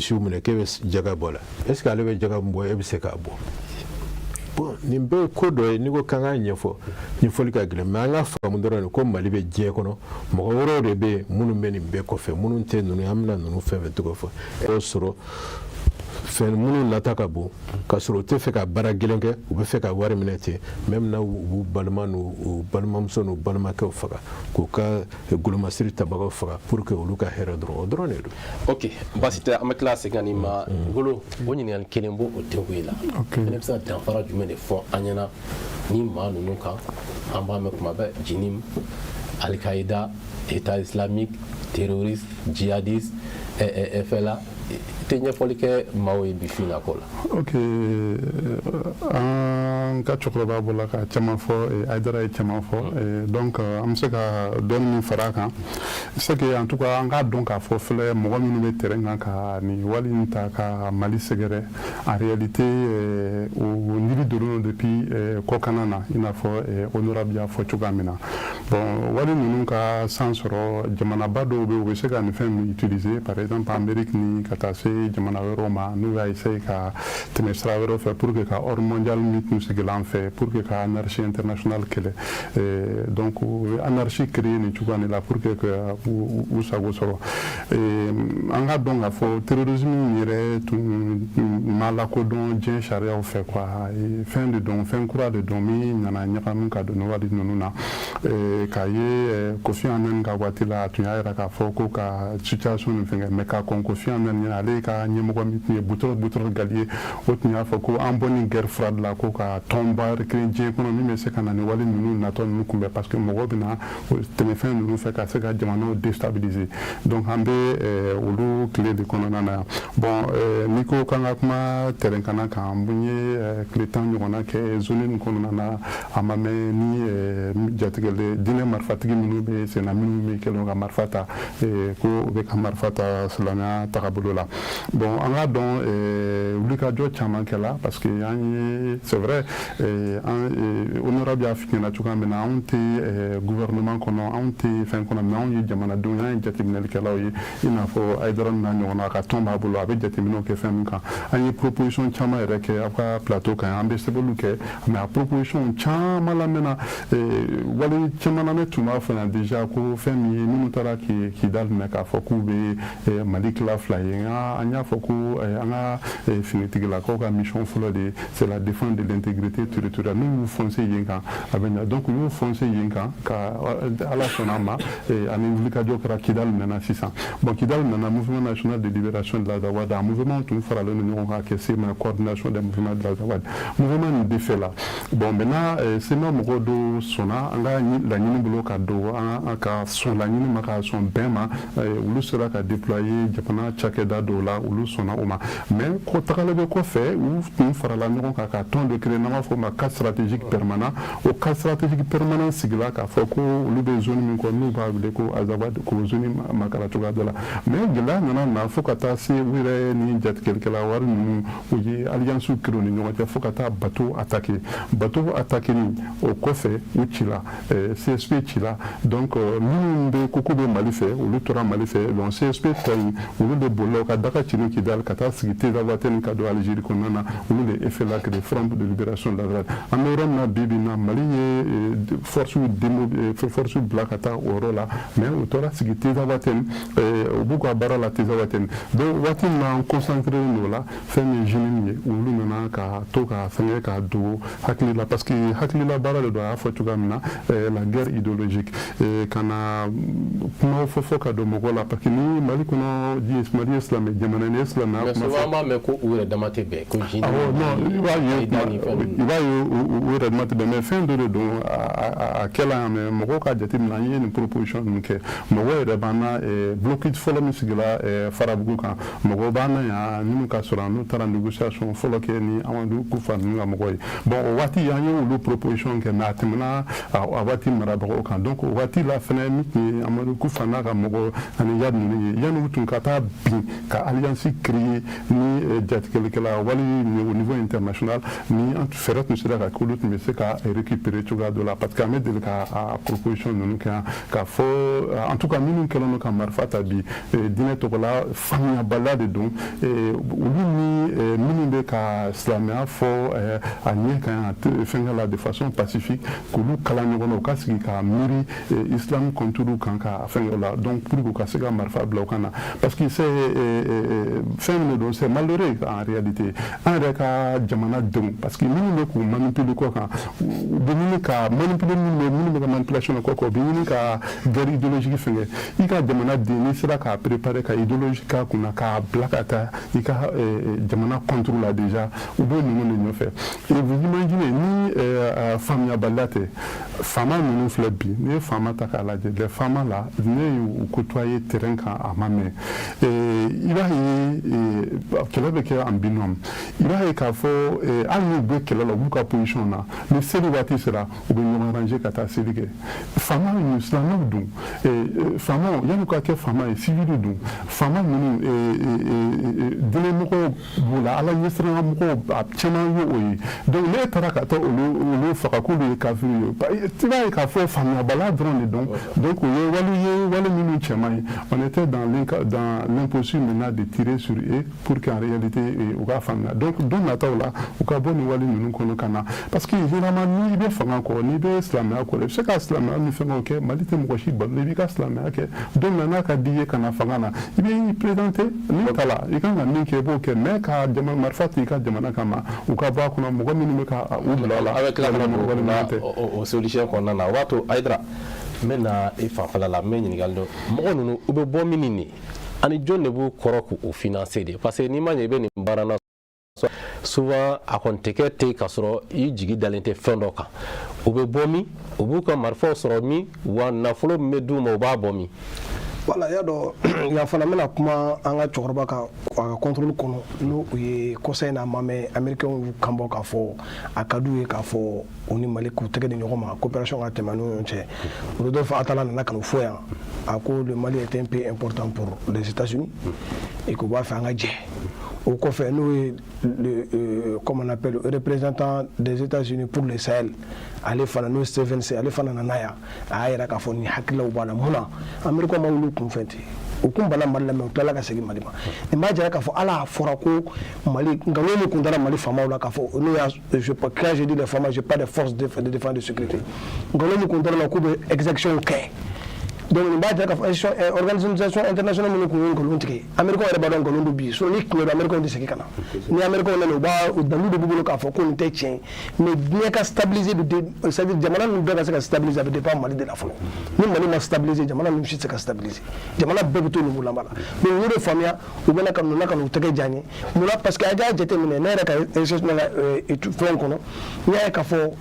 misiw minɛ k'e bɛ jaga bɔ la, est ce que ale bɛ jaga min bɔ, e bɛ se k'a bɔ? Bon, nin bɛɛ ye ko dɔ ye. N'i ko k'an k'a ɲɛfɔ, ɲɛfɔli ka gɛlɛn, mais an ka faamu dɔrɔn de ko Mali bɛ diɲɛ kɔnɔ, mɔgɔ wɛrɛw de bɛ yen minnu bɛ nin bɛɛ kɔfɛ, minnu tɛ ninnu ye. An bɛna ninnu fɛn fɛn tɔgɔ fɔ, o sɔrɔ fɛn minnu nata ka bon, ka sɔrɔ u tɛ fɛ ka baara gɛlɛn kɛ, u bɛ fɛ ka wari minɛ ten. Même na u b'u balima n'u balimamuso n'u balimakɛw faga, k'u ka golomasiri tabagaw faga pour que olu ka hɛrɛ dɔrɔn, o dɔrɔn de don. Ok, baasi tɛ. An bɛ tila segin ka n'i ma. Ngolo, o ɲininkali kelen b'o o tɛnku i la. Ne bɛ se ka danfara jumɛn de fɔ an ɲɛna ni maa ninnu kan? An b'a mɛn kuma bɛɛ, JNIM, Al-Qaïda, État islamique, terroriste, djihadiste, FLA. I tɛ ɲɛfɔli kɛ maaw ye bi su in na ko la? Ok, an ka cɛkɔrɔba bɔra ka caman fɔ, Hayidara ye caman fɔ, donc an bɛ se ka dɔɔni min fara a kan, c'est que en tout cas an k'a dɔn k'a fɔ filɛ, mɔgɔ minnu bɛ terrain kan ka nin wali in ta ka Mali sɛgɛrɛ, en réalité o niri donnen don depuis kɔkanna na, i n'a fɔ honorable y'a fɔ cogoya min na. Bon, wali ninnu ka san sɔrɔ, jamanaba dɔw bɛ yen, u bɛ se ka nin fɛn ninnu utiliser, par exemple Amérique ni ka taa se jamana wɛrɛw ma, n'u y'a essayer ka tɛmɛ sira wɛrɛw fɛ pour que ka ordre mondial min tun sigila an fɛ, pour que ka anarchie internationale kɛlɛ. Donc u bɛ anarchie créer nin cogoya nin la pour que ka u sago sɔrɔ. An ka dɔn k'a fɔ terrorisme yɛrɛ tun ma lakodɔn diɲɛ sariyaw fɛ quoi. Fɛn de don, fɛn kura de don min nana ɲagami ka don wali ninnu na. K'a ye Kofi Annan ka waati la, a tun y'a yira k'a fɔ ko ka situation nin fɛngɛ, mais ka kɔn Kofi Annan ɲɛ, ale ka ɲɛmɔgɔ min tun ye Boutros Boutros Ghali ye, o tun y'a fɔ ko an bɔ nin guerre froide la, ko ka tɔnba créer diɲɛ kɔnɔ min bɛ se ka na ni wale ninnu natɔ ninnu kunbɛn, parce que mɔgɔw bɛna tɛmɛ fɛn ninnu fɛ ka se ka jamanaw déstabiliser. Donc an bɛ olu tile de kɔnɔna na yan. Bon, n'i ko k'an ka kuma terrain kana kan, n ye tile 10 ɲɔgɔnna kɛ zone nin kɔnɔna na. A ma mɛn ni jatigɛlen diinɛ marifatigi minnu bɛ sen na, minnu bɛ kɛlen ka marifa ta, ko u bɛ ka marifa ta silamɛya tagabolo la. Bon, an k'a dɔn wulikajɔ caman kɛla, parce que an ye, c'est vrai, an honorable y'a f'i ɲɛna cogoya min na, anw tɛ gouvernement kɔnɔ, anw tɛ fɛn kɔnɔ, mais anw ye jamanadenw ye, an ye jateminɛlikɛlaw ye, i n'a fɔ Hayidara n'a ɲɔgɔnna, a ka tɔn b'a bolo, a bɛ jateminɛw kɛ fɛn min kan. An ye proposition caman yɛrɛ kɛ aw ka plateau kan, an bɛ sɛbɛnniw kɛ, mais a proposition caman lamɛnna wale caman na. Ne tun b'a fɔ yan déjà ko fɛn min ye minnu taara Kidali minɛ k'a fɔ k'u bɛ Mali tila fila ye, an y'a fɔ ko an ka finitigilakaw ka mission fɔlɔ de, c'est la défense de l'intégrité territoriale. N'u y'u foncer yen kan, a bɛ ɲa. Donc u y'u foncer yen kan, ka Ala sɔnna a ma, ani wulikajɔ kɛra, Kidali nana sisan. Bon, Kidali nana, Mouvement national de libération de l'Azawad, a mouvement tun faralen don ɲɔgɔn kan ka kɛ CMA, Coordination des mouvements de l'Azawad. Mouvement nin défait la. Bon, maintenant CMA mɔgɔw dɔw sɔnna an ka laɲini bolo ka don, an ka sɔn laɲini ma, ka sɔn bɛn ma. Olu sera ka déployer jamana cakɛda dɔw la, olu sɔnna o ma. Mais ko tagalen bɛ kɔfɛ, u tun farala ɲɔgɔn kan ka tɔn dɔ créer n'an b'a fɔ o ma Cadre stratégique permanent. O Cadre stratégique permanent sigila k'a fɔ ko olu bɛ zone min kɔnɔ, n'u b'a wele ko Azawad, k'o zone makara cogoya dɔ la. Mais gɛlɛya nana na fo ka taa se u yɛrɛ ni jatigɛlikɛla wari ninnu, u ye alliance créer u ni ɲɔgɔn cɛ fo ka taa bateau attaquer. Bateau attaquer ni o kɔfɛ, u cila, CSP cila. Donc minnu bɛ ko k'u bɛ Mali fɛ, olu tora Mali fɛ. Donc CSP tɔ in, olu de bolila u ka daga ci ni Kidali ka taa sigi Tezawatène ka don Algérie kɔnɔna na. Olu de FLA créé, Front de libération de l'Azawad. An bɛ yɔrɔ min na bi bi in na, Mali ye force bila ka taa o yɔrɔ la, mais u tora sigi Tezawatène, u b'u ka baara la Tezawatène. Donc waati min na an concentré don o la, fɛn min ye JNIM ye, olu nana ka to ka fɛngɛ ka don hakili la, parce que hakilila baara de don. A y'a fɔ cogoya min na, la guerre idéologique, ka na kumaw fɔ fɔ ka don mɔgɔw la, parce que ni Mali kɔnɔ, Mali ye silamɛ jamana ye, silamɛya kuma fɔ, an b'a mɛn ko u yɛrɛ dama tɛ bɛn ko JNIM. Awɔ, non, i b'a ye u yɛrɛ dama tɛ bɛn, mais fɛn dɔ de don a kɛla yan. Mais mɔgɔw ka jateminɛ, an ye nin proposition ninnu kɛ, mɔgɔw yɛrɛ b'an na. Blocus fɔlɔ min sigila Farabugu kan, mɔgɔw b'an na yan minnu ka sɔrɔ n'u taara négociation fɔlɔ kɛ ni Amadu Kufa ninnu ka mɔgɔw ye. Bon, o waati an ye olu proposition kɛ, mais a tɛmɛna a waati marabagaw kan. Donc o waati la fɛnɛ, min tun ye Amadu Kufa n'a ka mɔgɔ ani Iyad ninnu ye, yanni u tun ka taa bin ka alliance créer ni jatigɛlikɛla wali au niveau international, ni an fɛɛrɛ tun sera ka k'olu tun bɛ se ka récupérer cogoya dɔ la, parce que an bɛ deli ka a proposition ninnu kɛ yan k'a fɔ, en tout cas minnu kɛlen don ka marifa ta bi diinɛ tɔgɔ la, faamuyabaliya de don. Olu ni minnu bɛ ka silamɛya fɔ a ɲɛ kan yan fɛnkɛ la de façon pacifique, k'olu kala ɲɔgɔn na, u ka sigi ka miiri islam contour kan ka fɛnkɛ la, donc pour que u ka se ka marifa bila u kan na, parce que c'est fɛn min de don, c'est malheureux en réalité, an yɛrɛ ka jamana denw, parce que minnu bɛ k'u manipuler kɔ kan, u bɛ ɲini ka manipuler, minnu bɛ ka manipulation kɔ kan, u bɛ ɲini ka guerre idéologique fɛnkɛ. I ka jamana den, n'i sera k'a préparer ka idéologie k'a kunna k'a bila ka taa i ka jamana contre la, déjà u b'o ninnu de nɔfɛ. Et vous imaginez, ni faamuyabaliya tɛ, faama ninnu filɛ bi, n'i ye faama ta k'a lajɛ, les faama la, ne y'u côtoyer terrain kan a ma mɛn, i b'a ye kɛlɛ bɛ kɛ en binôme. I b'a ye k'a fɔ hali n'u bɛ kɛlɛ la, u b'u ka position na, ni seli waati sera, u bɛ ɲɔgɔn ranger ka taa seli kɛ. Faama ninnu, silamɛw dun, faamaw, yan'u ka kɛ faama ye, civil dun, faama ninnu, diinɛmɔgɔw b'u la, Ala ɲɛsiranna mɔgɔw a caman ye o ye. Donc n'e taara ka taa olu faga k'olu ye kafiri ye, i b'a ye k'a fɔ faamuyabaliya dɔrɔn de don. Donc o ye wale ye, wale minnu cɛ man ɲi. On était dans l'impossible maintenant de tirer sur eux pour qu'en réalité u k'a faamuya. Donc don nataw la, u ka bɔ nin wale ninnu kɔnɔ ka na, parce que généralement n'i bɛ fanga kɔ, n'i bɛ silamɛya kɔ, i bɛ se ka silamɛya ni fɛngɛw kɛ. Mali tɛ mɔgɔ si balo, i b'i ka silamɛya kɛ. Don min na n'a ka di i ye ka na fanga na, i bɛ présenter n'i ta la, i kan ka min kɛ, i b'o kɛ, mais ka jama marifa ta i ka jamana kama, u ka bɔ a kɔnɔ, mɔgɔ minnu bɛ ka u bila a la. A bɛ tila ka na don o solution kɔnɔna na. O b'a to, Hayidara, n bɛ na e fanfɛla la, n bɛ ɲininkali dɔ. Mɔgɔ ninnu, u bɛ bɔ min de ani jɔn de b'u kɔrɔ k'u financer de? Parce que n'i ma ɲɛ i bɛ nin baara na, souvent a kɔni tɛ kɛ ten k'a sɔrɔ i jigi dalen tɛ fɛn dɔ kan. U bɛ bɔ min, u b'u ka marifaw sɔrɔ min, wa nafolo min bɛ d'u ma, u b'a bɔ min? Wala, y'a dɔn, yan fana n bɛna kuma an ka cɛkɔrɔba kan a ka contrôle kɔnɔ, n'o o ye kɔsa in na, a ma mɛn, Américains y'u kan bɔ k'a fɔ a ka d'u ye k'a fɔ u ni Mali k'u tɛgɛ di ɲɔgɔn ma, coopération ka tɛmɛ n'u ɲɔgɔn cɛ. Rodolphe Atala nana ka n'o fɔ yan, a ko le Mali est un pays important pour les États-Unis et k'u b'a fɛ an ka jɛ. O kɔfɛ, n'o ye le comment on appelle, le représentant des États-Unis pour le Sahel, ale fana, n'o ye Stevens, ale fana nana yan, a y'a yira k'a fɔ nin hakililaw b'a la. Mun na Américains ma wuli kunfɛn ten? U kun banna Mali la, mais u tilala ka segin Mali ma. Nin b'a jira k'a fɔ ala a fɔra ko Mali nkalon min kun dara Mali faamaw la k'a fɔ n'o y'a, je, quand je dis les faamaw, je parle des forces de défense de sécurité, nkalon min kun dara la k'u bɛ exaction kɛ. Donc nin b'a jira k'a fɔ organisation internationale minnu kun ye nkalon tigɛ, Américains yɛrɛ b'a dɔn nkalon don bi. Sinon ni tiɲɛ don, Américains tɛ segin ka na. Ni Américains nana, u b'a dalu de b'u bolo k'a fɔ ko nin tɛ tiɲɛ. Mais diɲɛ ka stabiliser bɛ, c'est à dire jamana ninnu bɛɛ ka se ka stabiliser, a bɛ dépend Mali de la fɔlɔ. Ni Mali ma stabiliser, jamana ninnu si tɛ se ka stabiliser, jamana bɛɛ bɛ to numulama la. Donc u y'o de faamuya, u bɛna ka nana ka n'u tɛgɛ diya n ye. Munna? Parce que a y'a jateminɛ, ne yɛrɛ ka recherche la fɛn kɔnɔ, n y'a ye k'a fɔ,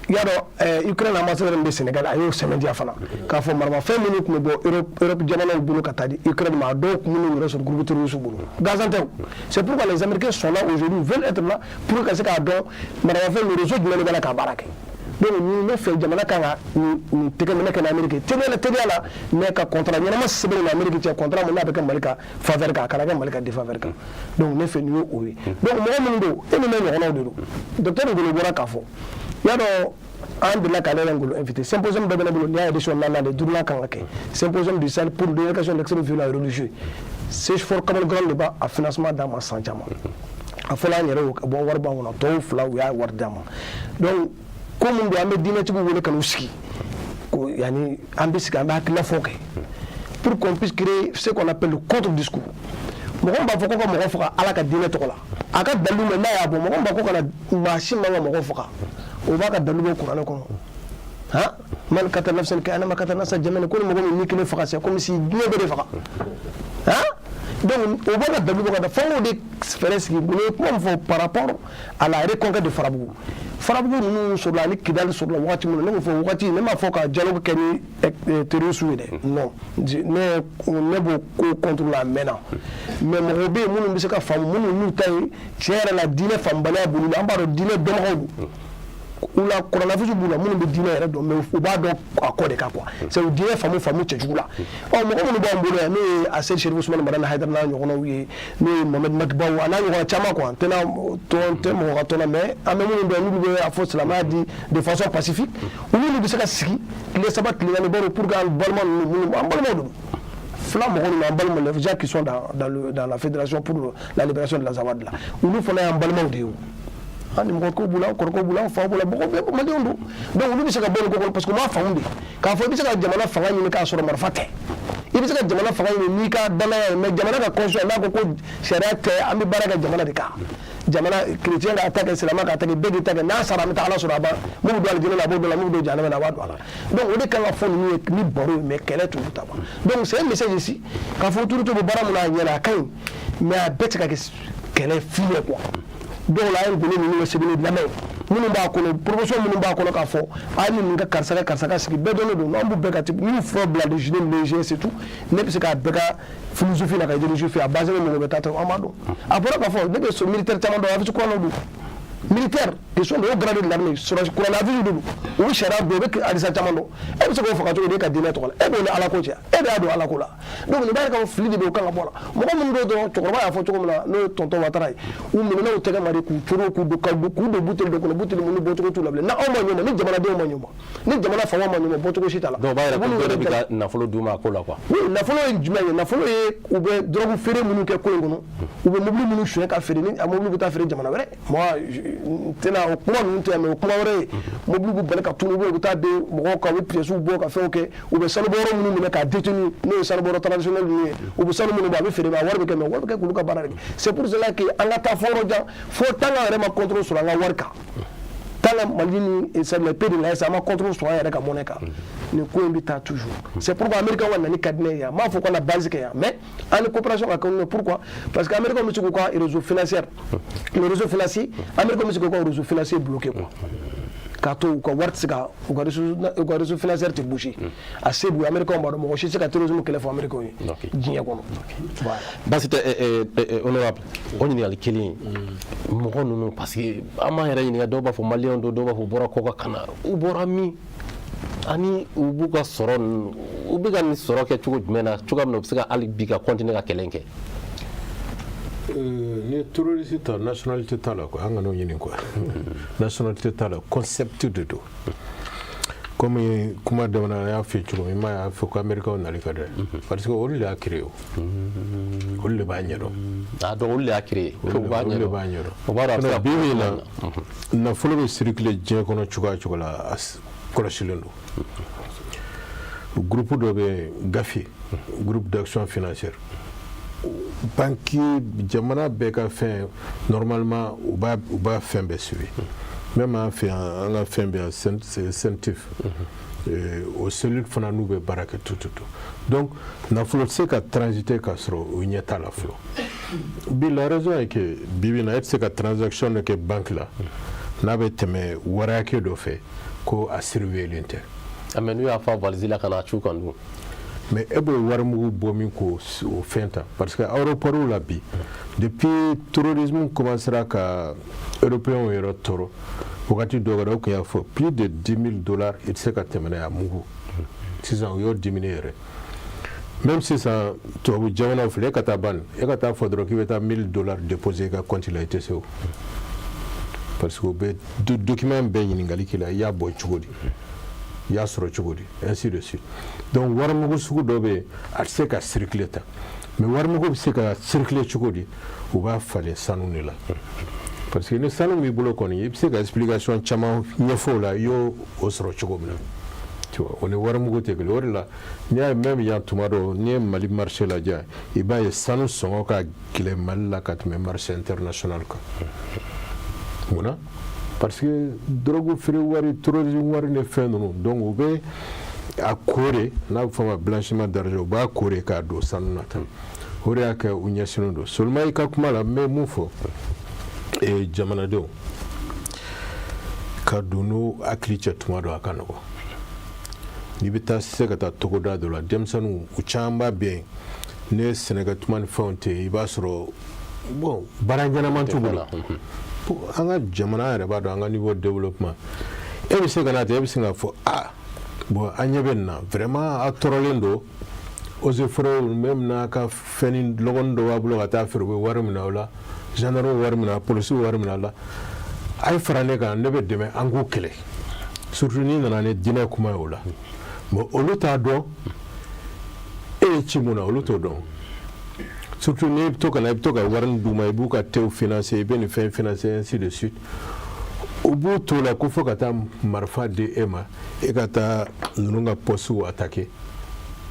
i y'a dɔn, Ukraine ambassadeur min bɛ Sénégal, a y'o sɛmɛntiya fana k'a fɔ maramafɛn minnu tun bɛ bɔ Europe jamanaw bolo ka taa di Ukraine ma, a dɔw tun b'u yɛrɛ sɔrɔ groupe terroriste bolo, gansan tɛ o. C'est pourquoi les Américains sont là aujourd'hui, veulent être là pour ka se k'a dɔn maramafɛn réseau jumɛn de bɛ na k'a baara kɛ. Donc ne fɛ, jamana kan ka nin tɛgɛ minɛ kɛ ni Amérique teliya la, teliya la, mais ka contrat ɲɛnama sɛbɛn ni Amérique cɛ, contrat mun n'a bɛ kɛ Mali ka faveur kan, a kana kɛ Mali ka défaveur kan. Donc ne fɛ, nin ye o ye. Donc mɔgɔ minnu don, e ni ne ɲɔgɔnnaw de don. Docteur Ngolo bɔra k'a fɔ, i y'a dɔn, an delila k'ale yɛrɛ Ngolo invité. Symposium dɔ bɛ ne bolo, n'i y'a édition naaninan de, duurunan kan ka kɛ, symposium du Sahel pour l'éducation de l'extrême violence religieux. Search for Common Ground de b'a a financement d'an ma san caman. A fɔla, an yɛrɛ y'o bɔ wari b'an kunna, tɔw fila u y'a wari d'an ma. Donc ko mun don, an bɛ diinɛtigiw wele ka n'u sigi ko yanni an bɛ sigi, an bɛ hakilila fɔ kɛ pour qu'on puisse créer ce qu'on appelle le contre-discours. Mɔgɔ min b'a fɔ ko ka mɔgɔ faga Ala ka diinɛ tɔgɔ la, a ka dalilu mɛn n'a y'a bɔ, mɔgɔ min b'a ko kana maa si man ka mɔgɔ faga, o b'a ka dalilu bɔ kuranɛ kɔnɔ, han, man qatala nafsan ka'annama qatala nasa jami'an, ko ni mɔgɔ min ni kelen faga, c'est comme si diɲɛ bɛɛ de faga, han. Donc o b'a ka dalilu bɔ ka da fo k'o de fɛɛrɛ sigi. U ye kuma min fɔ par rapport à la reconquête de Farabugu, Farabugu ninnu sɔrɔla ani Kidali sɔrɔla wagati min na, ne ko fɔ wagati, ne m'a fɔ ka dialogue kɛ ni terroristes ye dɛ, non, ne b'o ko contre la a mɛnna. Mais mɔgɔw bɛ yen minnu bɛ se ka faamu, minnu n'u ta ye tiɲɛ yɛrɛ la, diinɛ faamubaliya b'olu la, an b'a dɔn diinɛ dɔnbagaw don. U la kuranɛhafizu b'u la, minnu bɛ diinɛ yɛrɛ dɔn, mais u b'a dɔn a kɔ de kan quoi. C'est u diinɛ faamu faamu cɛjugu la. Ɔ, mɔgɔ minnu b'an bolo yan, n'o ye Asɛd Sherif Usumani Madani Hayidara n'a ɲɔgɔnnaw ye, n'o ye Mohamed Makibaw a n'a ɲɔgɔnna caman quoi, n tɛna tɔn tɛ mɔgɔ ka tɔn na, mais an bɛ minnu dɔn, n'olu bɛ a fɔ silamɛya di de façon pacifique, olu bɛ se ka sigi tile 3, tile 4 baro pour que an balima ninnu, minnu an balimaw don, fila mɔgɔ ninnu, an balimaw, les gens qui sont dans la fédération pour la libération de l'Azawad la, olu fana y'an balimaw de ye. O an ni mɔgɔkɛw b'u la, an kɔrɔkɛw b'u la, an faw b'u la, mɔgɔ bɛɛ maliyɛnw don. Donc olu bɛ se ka bɔ nin ko kɔnɔ, parce que u m'a faamu de k'a fɔ i bɛ se ka jamana fanga ɲini k'a sɔrɔ marifa tɛ. I bɛ se ka jamana fanga ɲini n'i ka danaya ye, mais jamana ka constitution n'a ko ko sariya tɛ, an bɛ baara kɛ jamana de kan. Jamana, chrétien k'a ta kɛ, silamɛ k'a ta kɛ, bɛɛ k'i ta kɛ. N'a sara, an bɛ taa Ala sɔrɔ a ban. Mun bɛ don alijinɛ la, a b'o dɔn la. Mun bɛ don jahanama na, a b'a dɔn a la. Donc o de kan ka fɔ ninnu ye ni baro ye, mais kɛlɛ t'olu ta ban. Donc c'est un message ici k'a fɔ autorité bɛ baara mun na, a ɲɛna, a ka ɲi, mais a bɛɛ tɛ ka kɛ kɛlɛ fu ye quoi. Dɔw la, an ye golo ninnu ka sɛbɛnni lamɛn, minnu b'a kɔnɔ, proposition minnu b'a kɔnɔ, k'a fɔ a ye nin ka karisa ka karisa ka sigi, bɛɛ dɔnnen don. N'an b'u bɛɛ ka n'u fura bila de gilet léger, c'est tout. Ne bɛ se k'a bɛɛ ka philosophie n'a ka idéologie fɛ, a basé bɛ mɔgɔ bɛ taa an b'a dɔn. A bɔra k'a fɔ ne bɛ so militaire caman dɔn, hafiz kuranɛw don, militaire qui sont de haut grade de l'armée, sɔrɔsi kuranɛ hafiz de don, u bɛ sariya dɔn, u bɛ hadisa caman dɔn. E bɛ se k'o faga cogo di e ka diinɛ tɔgɔ la? E b'o ni Ala ko cɛ, e de y'a don Ala ko la. Donc nin b'a yira k'a fɔ fili de bɛ yen, o kan ka bɔ a la. Mɔgɔ minnu don dɔrɔn, cɛkɔrɔba y'a fɔ cogo min na, n'o ye tonton Watara ye, u minɛna u tɛgɛ ma de, k'u coron, k'u don buteli dɔ kɔnɔ, buteli minnu bɔcogo t'u la bilen. N'anw ma ɲɛ ma, ni jamanadenw ma ɲɛ ma, ni jamana faama ma ɲɛ ma, bɔcogo si t'a la. Donc o b'a yira ko dɔ de bɛ ka nafolo d'u ma a ko la quoi. Oui, nafolo ye jumɛn ye? Nafolo ye u bɛ drogue feere minnu kɛ ko in kɔnɔ, u bɛ mobili minnu suɲɛ ka feere, ni a mobili bɛ taa feere jamana wɛrɛ. Moi, n tɛna o kuma ninnu tɛ yan, mais o kuma wɛrɛ ye, mobili bɛ bali ka tunu, u bɛ taa den mɔgɔw kan, u bɛ pièces bɔ ka fɛnw kɛ, u bɛ sanubɔyɔrɔ minnu minɛ k'a détenu, n'o ye sanubɔyɔrɔ traditionnel ninnu ye, u bɛ sanu minnu bɔ, a bɛ feere, a wari bɛ kɛ, mais wari bɛ kɛ k'olu ka baara de kɛ. C'est pour cela que an ka taa fɔ yɔrɔ jan, fo tant que an yɛrɛ ma contrôle sɔrɔ an ka wari kan, tant que Mali ni c'est les pays de l'AES an ma contrôle sɔrɔ an yɛrɛ ka monnaie kan, nin ko in bɛ taa toujours. C'est pourquoi américain ka nani ka di ne ye yan. N m'a fɔ ko na base kɛ yan, mais an ni coopération ka kɛ n'u ye. Pourquoi? Parce que américain bɛ se k'u ka réseau financier, le réseau financier, américain bɛ se k'u ka réseau financier bloqué quoi, k'a to u ka wari tɛ se ka u ka réseau financier tɛ bouger. A se b'u ye, américain b'a dɔn, mɔgɔ si tɛ se ka terrorisme kɛlɛ fɔ américain ye diɲɛ kɔnɔ, voilà. Baasi tɛ, honorable. O ɲininkali kelen, mɔgɔ ninnu, parce que an b'an yɛrɛ ɲininka, dɔw b'a fɔ maliyɛnw don, dɔw b'a fɔ u bɔra kɔkan ka na, u bɔra min ani u b'u ka sɔrɔ ninnu, u bɛ ka nin sɔrɔ kɛ cogo jumɛn na, cogoya min na u bɛ se ka hali bi ka continuer ka kɛlɛ in kɛ? Ni terroriste ta, nationalité t'a la quoi. An ka n'o ɲini quoi, nationalité t'a la, concept de don. Comme kuma daminɛ an y'a fɔ cogo min, i m'a ye, a fɔ ko américain nali ka dɛ, parce que olu de y'a créé, o olu de b'a ɲɛdɔn. Ah, donc olu de y'a créé. Olu de b'a ɲɛdɔn. O b'a dɔn a bɛ se ka Bi bi in na, nafolo bɛ circuler diɲɛ kɔnɔ cogoya cogo la, a kɔlɔsilen don. Groupe dɔ bɛ yen, GAFI, Groupe d'action financière, banque, jamana bɛɛ ka fɛn, normalement u b'a fɛn bɛɛ suivi. Même an fɛ yan, an ka fɛn bɛ yan, CENTIF, o cellule fana n'u bɛ baara kɛ tout tout tout. Donc nafolo tɛ se ka transiter k'a sɔrɔ o ɲɛ t'a la fɔlɔ. Bi, la raison est que bi bi in na, e tɛ se ka transaction dɔ kɛ banque la n'a bɛ tɛmɛ wari hakɛ dɔ fɛ ko a surveiller tɛ. Ah, mais n'u y'a fa valise la ka na a cu kan dun? Mais e b'o warimugu bɔ min k'o o fɛn ta, parce que aéroport la bi, depuis terrorisme commencera ka européens yɛrɛ tɔɔrɔ wagati dɔ kɛra, o tun y'a fɔ plus de 10 000 dollars i tɛ se ka tɛmɛ n'a ye a mugu. Sisan u y'o diminuer yɛrɛ. Même sisan tubabu jamanaw filɛ, e ka taa ban, e ka taa fɔ dɔrɔn k'i bɛ taa 1000 dollars déposer i ka compte la, i tɛ se o, parce que u bɛ document bɛɛ ɲininkali k'i la, i y'a bɔ cogo di, i y'a sɔrɔ cogo di, ainsi de suite. Donc warimugu sugu dɔ bɛ yen, a tɛ se ka circuler tan. Mais warimugu bɛ se ka circuler cogo di? U b'a falen sanu de la, parce que ni sanu b'i bolo kɔni, i bɛ se ka explication caman ɲɛfɔ o la, i y'o o sɔrɔ cogo min na, tu vois. O ni warimugu tɛ kelen. O de la, n'i y'a ye même yan, tuma dɔw n'i ye Mali marché lajɛ, i b'a ye sanu sɔngɔ ka gɛlɛn Mali la ka tɛmɛ marché international kan. Munna? Parce que drogue feere wari, terrorisme wari ni fɛn ninnu, donc u bɛ a ko de, n'a bɛ fɔ a ma blanchiment d'argent, u b'a ko de k'a don sanu na tan. O de y'a kɛ u ɲɛsinnen don. Seulement, i ka kuma la, n bɛ mun fɔ jamanadenw ka don n'u hakili cɛ, tuma dɔ a ka nɔgɔn. N'i bɛ taa se ka taa togoda dɔ la, denmisɛnninw u camanba bɛ yen, ne sɛnɛkɛ tuma ni fɛnw tɛ yen, i b'a sɔrɔ Bon, baara ɲɛnama t'u bolo. An ka jamana yɛrɛ b'a dɔn, an ka niveau de développement, e bɛ se ka na ten, e bɛ se k'a fɔ: ah bon, an ɲɛ bɛ nin na, vraiment a tɔɔrɔlen don. Eaux et forêts même, n'a ka fɛn ni lɔgɔnin dɔ b'a bolo ka taa feere, u bɛ wari minɛ o la, gendarme bɛ wari minɛ, polisiw bɛ wari minɛ a la. A ye fara ne kan, ne bɛ dɛmɛ, an k'u kɛlɛ, surtout n'i nana ni diinɛ kuma ye o la. Bon, olu t'a dɔn e ye ci mun na, olu t'o dɔn. Surtout n'i bɛ to ka na, i bɛ to ka wari d'u ma, i b'u ka tew financer, i bɛ nin fɛn financer, ainsi de suite. U b'u to la ko fo ka taa marifa di e ma, e ka taa ninnu ka poste attaquer.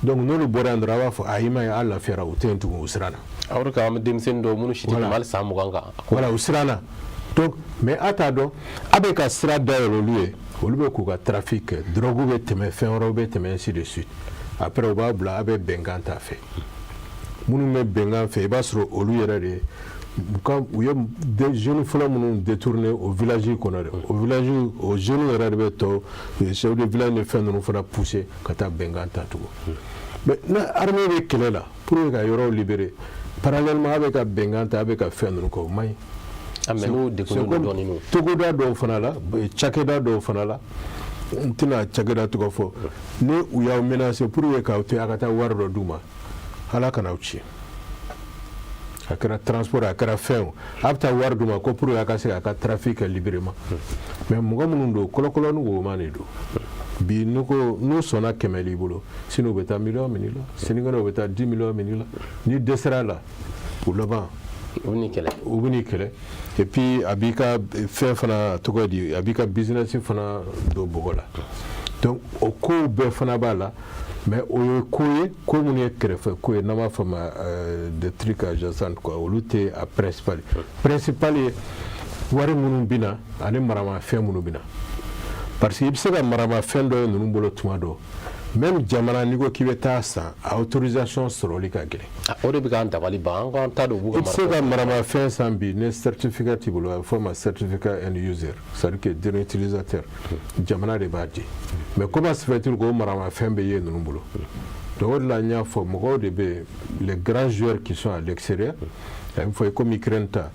Donc n'olu bɔra yan dɔrɔn, a b'a fɔ: a i ma ye, a lafiyara, u tɛ yen tugun, u siranna. Aw de an bɛ denmisɛnnin dɔw minnu si tɛ tɛmɛ hali san 20 kan. Voilà, u siranna. Donc mais a t'a dɔn a bɛ ka sira dayɛlɛ olu ye, olu bɛ k'u ka trafic kɛ, drogue bɛ tɛmɛ, fɛn wɛrɛw bɛ tɛmɛ, ainsi de suite. Après u b'a bila, a bɛ bɛnkan t'a fɛ. Minnu bɛ bɛnkan fɛ, i b'a sɔrɔ olu yɛrɛ de u ka u ye jeunes fɔlɔ minnu détourné o village kɔnɔ dɛ, o village o jeunes yɛrɛ de bɛ tɔ chef de village ni fɛn ninnu fana pousser ka taa bɛnkan ta tugun. Mais na armée bɛ kɛlɛ la pour que ka yɔrɔw libérer, parallèlement a bɛ ka bɛnkan ta, a bɛ ka fɛn ninnu kɛ, o man ɲi. Mais n'o degunnen don dɔɔnin n'o. Togoda dɔw fana la, cakɛda dɔw fana la, n tɛna cakɛda tɔgɔ fɔ, ni u y'aw menacer pour que k'aw to yen, a ka taa wari dɔ d'u ma, ala kana aw ci. A kɛra transport, a kɛra fɛn o, a bɛ taa wari d'u ma ko pour que a ka se k'a ka trafic kɛ librement. Mais mɔgɔ minnu don, kɔlɔkɔlɔ ni woma de don. Bi n'u ko n'u sɔnna 100 l'i bolo, sini u bɛ taa miliyɔn minɛ i la, sinikɛnɛ u bɛ taa 10 millions minɛ i la. N'i dɛsɛra a la, u laban U bɛ n'i kɛlɛ. U bɛ n'i kɛlɛ. Et puis a b'i ka fɛn fana tɔgɔ di, a b'i ka business fana don bɔgɔ la. Donc o kow bɛɛ fana b'a la. Mais o ye ko ye, ko minnu ye kɛrɛfɛ ko ye, n'an b'a fɔ ma des trucs adjacents quoi. Olu tɛ a principal. Principal ye wari minnu bɛ na ani maramafɛn minnu bɛ na, parce que i bɛ se ka maramafɛn dɔ ye ninnu bolo tuma dɔ, même jamana n'i ko k'i bɛ taa san, a autorisation sɔrɔli ka gɛlɛn. O de bɛ k'an dabali ban, an k'an ta don u b'u I ka tɛ se ka maramafɛn san bi ni certificat t'i bolo. A bɛ fɔ o ma certificat end user, c'est à dire que dernier utilisateur, jamana de b'a di. Mais comment se fait-il k'o maramafɛn bɛ ye ninnu bolo? Donc o de la n y'a fɔ, mɔgɔw de bɛ yen, les grands joueurs qui sont à l'extérieur. A bɛ fɔ komi Ukraine ta,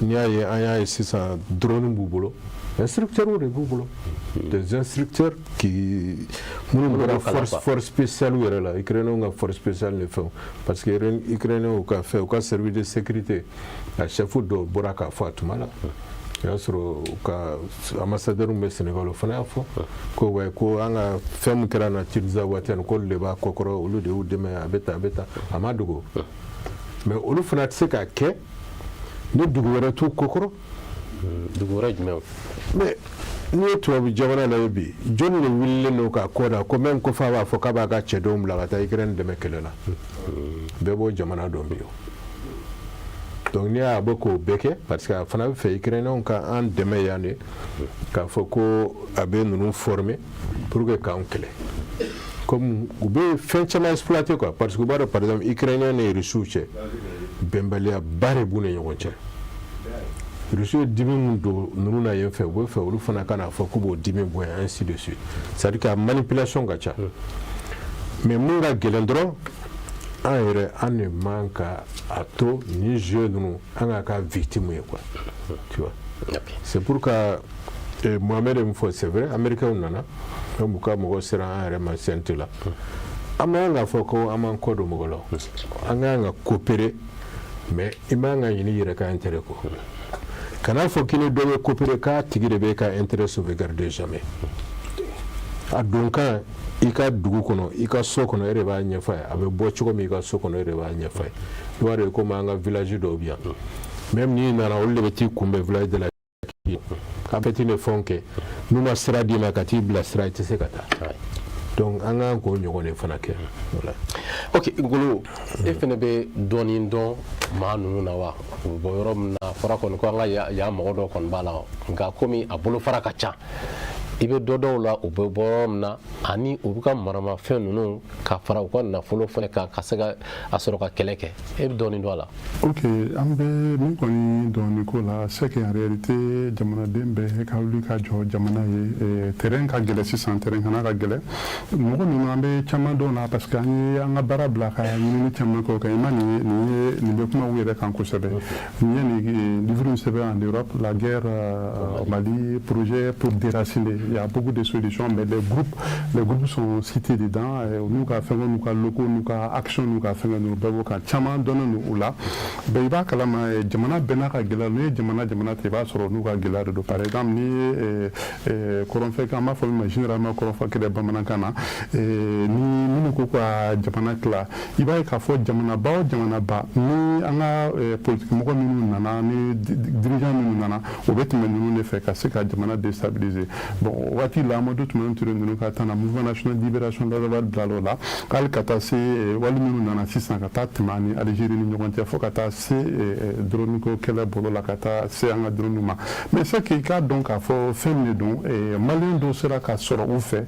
n'i y'a ye, an y'a ye sisan, drone b'u bolo, instructeurs de b'u bolo, des instructeurs qui minnu bɔra force spéciale yɛrɛ la, Ukrainiens ka force spéciale ni fɛnw, parce que Ukrainiens ka fɛn, u ka service de sécurité a chef dɔw bɔra k'a fɔ a tuma la, o y'a sɔrɔ u ka ambassadeur bɛ Sénégal, o fana y'a fɔ ko ouais, ko an ka fɛn min kɛra na Tinzaouatène, k'olu de b'a kɔkɔrɔ, olu de y'u dɛmɛ, a bɛ tan, a bɛ tan, a ma dogo. Mais olu fana tɛ se k'a kɛ ni dugu wɛrɛ t'u kɔkɔrɔ. Dugu wɛrɛ jumɛn? Mais n'i ye tubabu jamana lajɛ bi, jɔnni de wulilen don k'a kɔ da ko même ko f'a b'a fɔ k'a b'a ka cɛdenw bila ka taa Ukraine dɛmɛ kɛlɛ la? Bɛɛ b'o jamana dɔn bi. O donc n'i y'a bɔ k'o bɛɛ kɛ, parce que a fana bɛ fɛ Ukrainiens ka an dɛmɛ yan de, k'a fɔ ko a bɛ ninnu former pour que k'an kɛlɛ, comme u bɛ fɛn caman exploiter quoi, parce que u b'a dɔn, par exemple, Ukrainiens ni Russiw cɛ, bɛnbaliya ba de b'u ni ɲɔgɔn cɛ. Russiw ye dimi min don ninnu na yen fɛ, u bɛ fɛ olu fana ka n'a fɔ k'u b'o dimi bonya, ainsi de suite. C'est à dire que a manipulation ka ca. Mais mun ka gɛlɛn dɔrɔn, an yɛrɛ, an de man ka a to nin jeu ninnu, an ka k'a victime ye quoi, tu vois. C'est pourquoi Mohamed ye min fɔ, c'est vrai, Américains nana, même u ka mɔgɔ sera an yɛrɛ ma CNT la. An man kan k'a fɔ ko an m'an kɔ don mɔgɔ la, an kan ka coopérer, mais i man ka ɲini i yɛrɛ ka intérêt kɔ. Kana fɔ k'i ni dɔ bɛ coopérer k'a tigi de bɛ ka intérêt sauvegarder, jamais. A don kan i ka dugu kɔnɔ, i ka so kɔnɔ, e de b'a ɲɛfɔ a ye. A bɛ bɔ cogo min i ka so kɔnɔ, e de b'a ɲɛfɔ a ye. I b'a dɔn, komi an ka village dɔw bɛ yan, même n'i nana, olu de bɛ t'i kunbɛn village de la ka fɛti ni fɛnw kɛ. N'u ma sira d'i ma ka t'i bila sira, i tɛ se ka taa. Donc an kan k'o ɲɔgɔn de fana kɛ, voilà. Ok, Ngolo, e fana bɛ dɔɔnin dɔn maa ninnu na wa? U bɛ bɔ yɔrɔ min na, a fɔra kɔni ko an ka yan mɔgɔ dɔ kɔni b'a la, nka komi a bolofara ka ca. I bɛ dɔ dɔw la, u bɛ bɔ yɔrɔ min na, ani u bɛ ka maramafɛn ninnu ka fara u ka nafolo fana kan ka se ka a sɔrɔ ka kɛlɛ kɛ. E bɛ dɔɔnin dɔn a la? Ok, an bɛ min kɔni dɔn nin ko la, c'est que en réalité, jamanaden bɛɛ ka wuli ka jɔ jamana ye. Terrain ka gɛlɛ sisan, terrain kana ka gɛlɛ. Mɔgɔ ninnu, an bɛ caman dɔn na, parce que an ye an ka baara bila ka ɲinini caman kɛ o kan. I ma nin nin ye, nin bɛ kuma u yɛrɛ kan kosɛbɛ. Nin ye nin livre in sɛbɛn en Europe, La guerre au Mali, projet pour déraciner. Il y a beaucoup de solutions, mais les groupes sont cités dedans. N'u ka fɛngɛ, n'u ka locaux, n'u ka action, n'u ka fɛngɛ ninnu bɛɛ b'o kan. Caman dɔnnen don u la bɛɛ. I b'a kalama, jamana bɛɛ n'a ka gɛlɛya. N'i ye jamana ta, i b'a sɔrɔ n'u ka gɛlɛya de don. Par exemple, n'i ye kɔrɔnfɛ, an b'a fɔ min ma généralement kɔrɔnfɛ kɛlɛ bamanankan na, ni minnu ko ka jamana tila, i b'a ye k'a fɔ jamanaba o jamanaba, ni an ka politique mɔgɔ minnu nana, ni dirigeant minnu nana, o bɛ tɛmɛ ninnu de fɛ ka se ka jamana déstabiliser. Bon, o waati la, Amadu Tumani Ture ninnu ka taa na, Mouvement national de libération de l'Azawad bila o la, hali ka taa se wali minnu nana sisan, ka taa tɛmɛ ani Algérie ni ɲɔgɔn cɛ, fo ka taa se drone ko kɛlɛ bolo la, ka taa se an ka drone ma. Mais c'est que i k'a dɔn k'a fɔ fɛn min de don, Malien dɔw sera ka sɔrɔ u fɛ,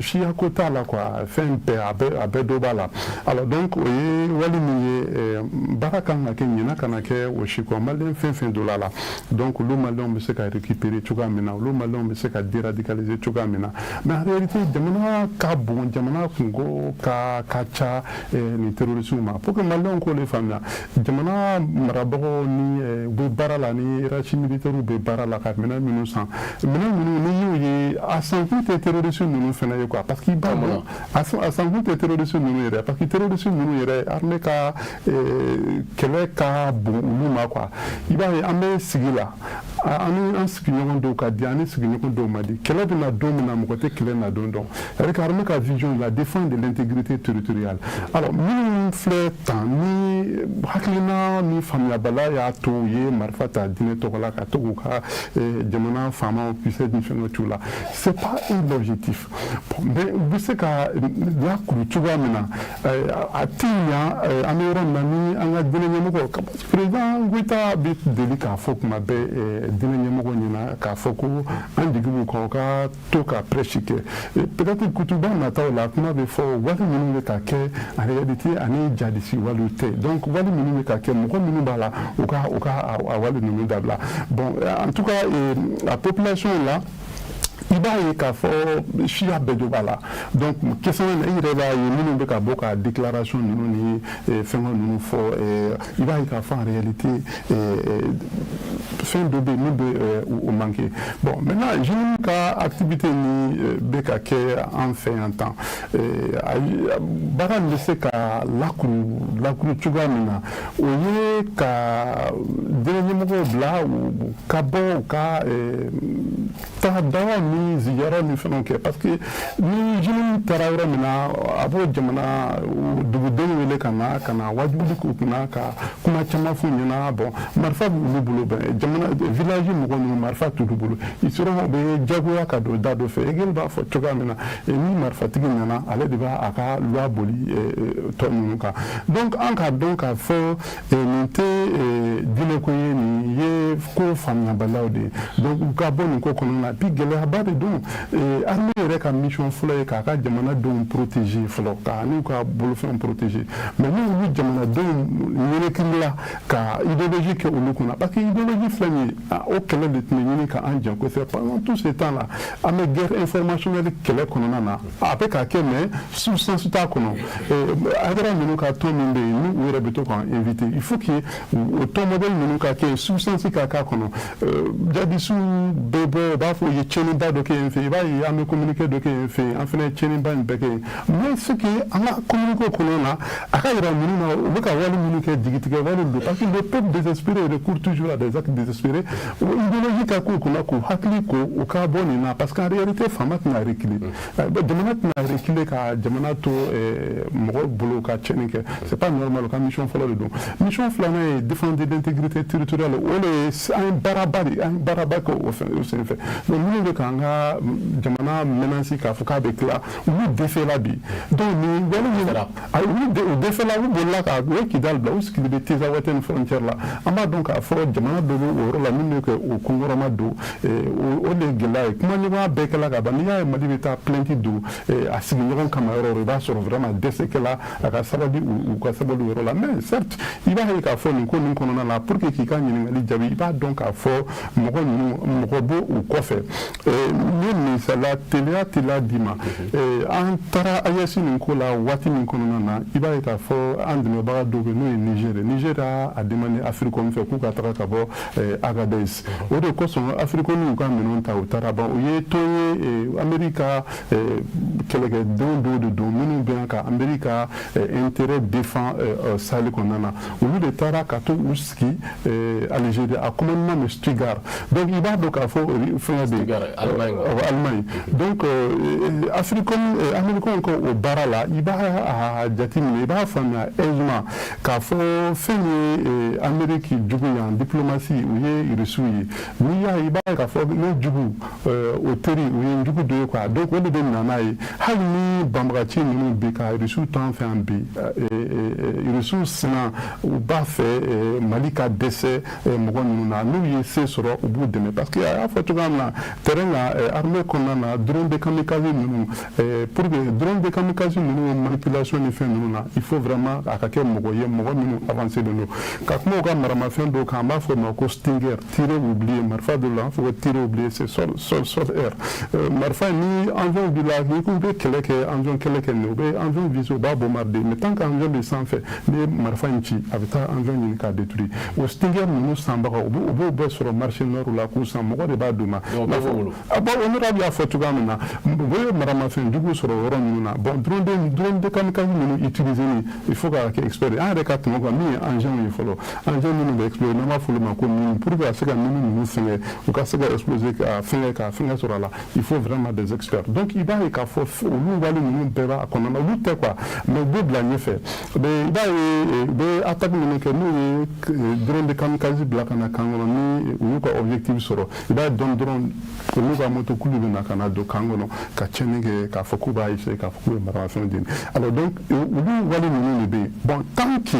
siya ko t'a la quoi, fɛn bɛɛ a bɛɛ dɔ b'a la. Alors donc, o ye wali min ye, baara kan ka kɛ ɲinan kana kɛ o si kɔ. Malien fɛn fɛn donna la, donc olu Malienw bɛ se ka récupérer cogoya min na, olu Malienw bɛ se ka déradicaliser cogoya min na. Mais en réalité, jamana ka bon, jamana kungo ka ca nin terroristes ma. Pour que Malienw k'o de faamuya, jamana marabagaw ni u bɛ baara la, ni hiérarchie militaire bɛ baara la ka minɛn minnu san, minɛn minnu ni y'u ye, a sankun tɛ terroriste ninnu fana ye quoi, parce que i b'a dɔn, a sankun tɛ terroriste ninnu yɛrɛ, parce que terroriste ninnu yɛrɛ, armée ka kɛlɛ ka bon olu ma quoi. I b'a ye, an bɛ sigi la, an ni an sigiɲɔgɔn dɔw ka di, an ni sigiɲɔgɔn dɔw ma di. Kɛlɛ bɛ na don min na, mɔgɔ tɛ kɛlɛ na don dɔn. C'est-à-dire que armée ka vision, la défense de l'intégrité territoriale. Alors minnu filɛ tan, ni hakilina ni faamuyabaliya y'a to u ye marifa ta diinɛ tɔgɔ la ka to k'u ka jamana faamaw kisɛ ni fɛngɛ t'u la, c'est pas un objectif. Bon, mais u bɛ se ka lakuru cogoya min na, a tɛ ɲa. An bɛ yɔrɔ min na, ni an ka diinɛ ɲɛmɔgɔ, président Goïta bɛ deli k'a fɔ kuma bɛɛ diinɛ ɲɛmɔgɔ ɲɛna k'a fɔ ko an jigi b'u kan, u ka to ka prêche kɛ. Peut-être kutuba nataw la, kuma bɛ fɔ wali minnu bɛ ka kɛ, en réalité, ani jadisi waliw tɛ. Donc wali minnu bɛ ka kɛ, mɔgɔ minnu b'a la, u ka a wali ninnu dabila. Bon, en tout cas, la population là, i b'a ye k'a fɔ siya bɛɛ jo b'a la. Donc question na, i yɛrɛ b'a ye, minnu bɛ ka bɔ ka déclaration ninnu ni fɛngɛ ninnu fɔ, i b'a ye k'a fɔ en réalité, fɛn dɔ bɛ yen min bɛ o manquer. Bon, maintenant, JNIM ka activité ni bɛ ka kɛ an fɛ yan tan, baara in bɛ se ka lakuru cogoya min na, o ye ka diinɛ ɲɛmɔgɔw bila u ka bɔ, u ka taa dawa ni ziyara ni fɛnw kɛ, parce que ni JNIM taara yɔrɔ min na, a b'o jamana dugudenw wele ka na wajuli k'u kunna, ka kuma caman f'u ɲɛna. Bon, marifa b'olu bolo, bɛn jamana village mɔgɔ ninnu, marifa t'olu bolo. I sɔrɔ u bɛ jagoya ka don da dɔ fɛ. Hegel b'a fɔ cogoya min na, ni marifatigi nana, ale de b'a a ka loi boli tɔ ninnu kan. Donc an k'a dɔn k'a fɔ nin tɛ diinɛ ko ye, nin ye ko faamuyabaliyaw de ye. Donc u ka bɔ nin ko kɔnɔna na. Puis gɛlɛyaba de don. Armée yɛrɛ ka mission fɔlɔ ye k'a ka jamanadenw protéger fɔlɔ, ka n'u ka bolofɛnw protéger. Mais ni olu jamanadenw ɲɛnɛkili ka idéologie kɛ olu kunna, parce que idéologie filɛ nin ye, o kɛlɛ de tun bɛ ɲini ka an jɛn kosɛbɛ pendant tout ce temps là. An bɛ guerre informationnelle kɛlɛ kɔnɔna na, a bɛ ka kɛ, mais substance t'a kɔnɔ. Hayidara ninnu ka tɔn min bɛ yen, ni u yɛrɛ bɛ to k'an inviter, il faut que o tɔn modèle ninnu ka kɛ, substance ka k'a kɔnɔ. Jadisiw bɛ bɔ, u b'a fɔ u ye tiɲɛniba dɔ kɛ yen fɛ, i b'a ye an bɛ communiqué dɔ kɛ yen fɛ yen, an fana ye tiɲɛniba in bɛɛ kɛ yen. Mais ce que an ka communiqué kɔnɔ na, a ka yira ninnu na, u bɛ ka wale minnu kɛ, jigitigɛ wale don, parce que le peuple désespéré recourt toujours à des actes désespérés. O idéologie ka k'u kunna, k'u hakili ko u ka bɔ nin na, parce qu'en réalité, faama tɛna reculer, jamana tɛna reculer ka jamana to mɔgɔ bolo ka tiɲɛni kɛ. C'est pas normal. U ka mission fɔlɔ de don. Mission filanan ye défendre l'intégrité territoriale. O de ye An ye baaraba de, an ye baaraba kɛ o fɛn o senfɛ. Donc minnu bɛ k'an ka jamana menacer k'a fɔ k'a bɛ tila, olu dɛsɛla bi. Donc nin wale min, ayi, olu u dɛsɛla, u bolila ka u ye Kidali bila, u sigilen bɛ Tinzawatène frontière la. An b'a dɔn k'a fɔ jamana dɔ bɛ o yɔrɔ la min bɛ kɛ o kunkɔrɔma don. O de ye gɛlɛya ye. Kumaɲɔgɔnya bɛɛ kɛla ka ban. N'i y'a ye Mali bɛ taa plainte don a sigiɲɔgɔn kama yɔrɔ o yɔrɔ, i b'a sɔrɔ vraiment dɛsɛ kɛla a ka sabali, u ka sabali o yɔrɔ la. Mais certes, i b'a ye k'a fɔ nin ko nin kɔnɔna la, pour que k'i ka ɲininkali jaabi, i b'a dɔn k'a fɔ mɔgɔ ninnu, mɔgɔ b'o u kɔfɛ. N ye misaliya teliya teliya d'i ma. An taara AES nin ko la waati min kɔnɔna na, i b'a ye k'a fɔ an dɛmɛbaga dɔw bɛ, n'o ye Niger ye. Niger y'a demandé Africom fɛ k'u ka taga ka bɔ Agadez. O de kosɔn Africom y'u ka minɛnw ta, u taara. Ban, u ye tɔn ye, Amérique ka kɛlɛkɛdenw dɔw de don minnu bɛ yan ka Amérique ka intérêt défend Sahel kɔnɔna na. Olu de taara ka to u sigi Algérie, a commandement bɛ Stuttgart. Donc i b'a dɔn k'a fɔ fɛngɛ bɛ yen, Allemagne. Donc Africom, Américains ka o baara la, i b'a jateminɛ, i b'a faamuya aisément k'a fɔ fɛn ye Amérique jugu yan diplomatie, u ye Russiw ye. N'i y'a ye, i b'a ye k'a fɔ ne jugu, o teri, o ye n jugu dɔ ye quoi. Donc o de bɛ na n'a ye. Hali ni banbagaci ninnu bɛ ka Russiw to an fɛ yan bi, Russiw sina, u b'a fɛ Mali ka dɛsɛ mɔgɔ ninnu na. N'u ye se sɔrɔ, u b'u dɛmɛ, parce que a y'a fɔ cogoya min na, terrain kan, armée kɔnɔna na, drone de kamikaze ninnu, pour que drone de kamikaze ninnu manipulation ni fɛn ninnu na, il faut vraiment a ka kɛ mɔgɔ ye, mɔgɔ minnu avancé don. Ka kuma u ka maramafɛn dɔw kan, an b'a fɔ o ma ko Stinger, tiré oublié. Marifa dɔ la, an fɔ ko tiré oublié, c'est sol sol sol air. Marifa ni avion b'i la, n'i ko i bɛ kɛlɛ kɛ, avion kɛlɛ kɛ nin, u bɛ avion viser, u b'a bombarder. Mais tant que avion bɛ sanfɛ, n'i ye marifa in ci, a bɛ taa avion ɲini k'a détruire. O Stinger ninnu sanbaga, u b'o bɛɛ sɔrɔ marché nord la k'u san, mɔgɔ de b'a d'u ma. Bon, honorable y'a fɔ cogoya min na, u bɛ maramafɛn jugu sɔrɔ yɔrɔ minnu na. Bon, drone de kamikaze ninnu utiliser ni, il faut k'a kɛ expert ye. An yɛrɛ ka tɛmɛ kan min ye engin ye fɔlɔ, engin minnu bɛ exploser, n'an b'a fɔ olu ma ko mine, pour que ka se ka mine ninnu fɛngɛ, u ka se ka exploser ka fɛngɛ sɔrɔ a la, il faut vraiment des experts. Donc i b'a ye k'a fɔ olu wale ninnu bɛɛ b'a kɔnɔna na. Olu tɛ quoi, mais u b'u bila ɲɛfɛ. I b'a ye u bɛ attaque minnu kɛ, n'u ye drone de kamikaze bila ka na camp kɔnɔ, ni u y'u ka objectif sɔrɔ, i b'a dɔn dɔrɔn olu ka moto kulu bɛ na ka na don camp kɔnɔ ka tiɲɛni kɛ, k'a fɔ k'u b'a essayer k'a fɔ k'u bɛ maramafɛnw jeni. Alors donc olu wale ninnu de bɛ yen. Bon, tant que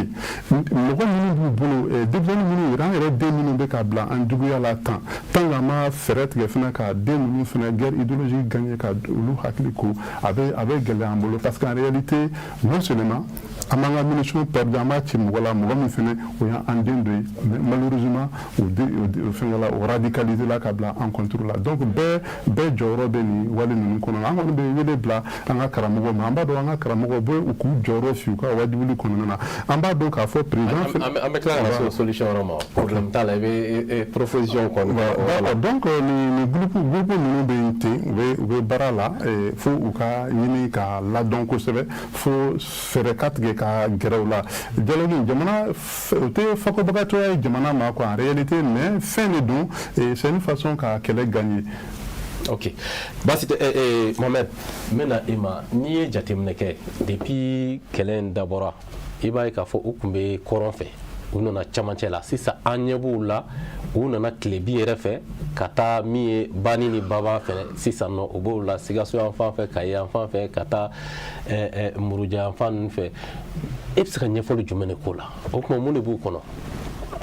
mɔgɔ minnu b'u bolo, denmisɛnnin minnu yɛrɛ, an yɛrɛ den minnu bɛ ka bila an juguya la tan, tant que an ma fɛɛrɛ tigɛ fana ka den ninnu fana guerre idéologique gagner, ka olu hakili ko, a bɛ gɛlɛya an bolo, parce qu'en réalité, non seulement an b'an ka munition perdu, an b'a ci mɔgɔ la, mɔgɔ min fana o y'an den dɔ ye, mais malheureusement o fɛngɛ la, o radicalisé la ka bila an contre la. Donc bɛɛ jɔyɔrɔ bɛ nin wale ninnu kɔnɔ. An kɔni bɛ wele bila an ka karamɔgɔw ma. An b'a dɔn an ka karamɔgɔw bɛ u k'u jɔyɔrɔ fi u ka wajibili kɔnɔna na. An b'a dɔn k'a fɔ président. An bɛ tila ka na se o solution yɔrɔ ma, problème t'a la, i bɛ proposition kɔni. D'accord. Donc nin groupe ninnu bɛ yen ten, u bɛ baara la. Fo u ka ɲini ka ladɔn kosɛbɛ, fo fɛɛrɛ ka tigɛ ka gɛrɛ u la. Dialogue jamana, o tɛ fakɔbagatɔya ye jamana ma quoi, en réalité, mais fɛn de don, c'est une façon ka kɛlɛ gagner. Ok, baasi tɛ. Mohamed, n bɛna e ma. N'i ye jateminɛ kɛ, depuis kɛlɛ in dabɔra, i b'a ye k'a fɔ u tun bɛ kɔrɔn fɛ, u nana camancɛ la. Sisan an ɲɛ b'u la, u nana tilebi yɛrɛ fɛ ka taa min ye Bani ni Baba fɛnɛ. Sisan nɔ u b'o la Sikaso yan fan fɛ, Kayi yan fan fɛ, ka taa Muruja yan fan ninnu fɛ. E bɛ se ka ɲɛfɔli jumɛn de k'o la? O tuma, mun de b'u kɔnɔ?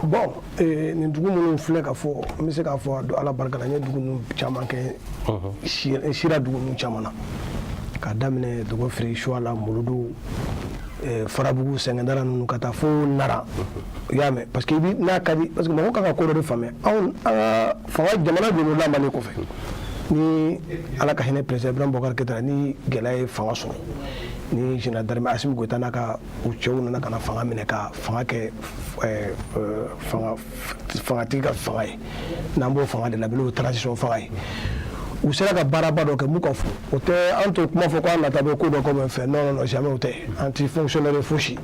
Bon, nin dugu minnu filɛ ka fɔ, n bɛ se k'a fɔ Ala barika la, n ye dugu ninnu caman kɛ, n sira dugu ninnu caman na, k'a daminɛ Dɔgɔfiri, Suwala, Muludu, Farabugu, Sɛngɛndara ninnu, ka taa fo Nara. I y'a mɛn, parce que i bi n'a ka di, parce que mɔgɔw kan ka ko dɔ de faamuya. Anw, an ka fanga, jamana jɔlen la Mali kɔfɛ ni Ala ka hinɛ président Ibrahim Boubacar Keïta, ni gɛlɛya ye fanga sɔrɔ, ni général d'armée Assimi Goïta n'a ka u cɛw nana ka na fanga minɛ, ka fanga kɛ fanga fangatigi ka fanga ye, n'an b'o fanga de la bi, n'o ye transition fanga ye, u sera ka baaraba dɔ kɛ. Mun ka fɔ o tɛ, an t'o kuma fɔ ko an nata bɛ ko dɔ kɔ fɛ. Non, non, non, jamais, o tɛ. An ti fonctionnaire fosi.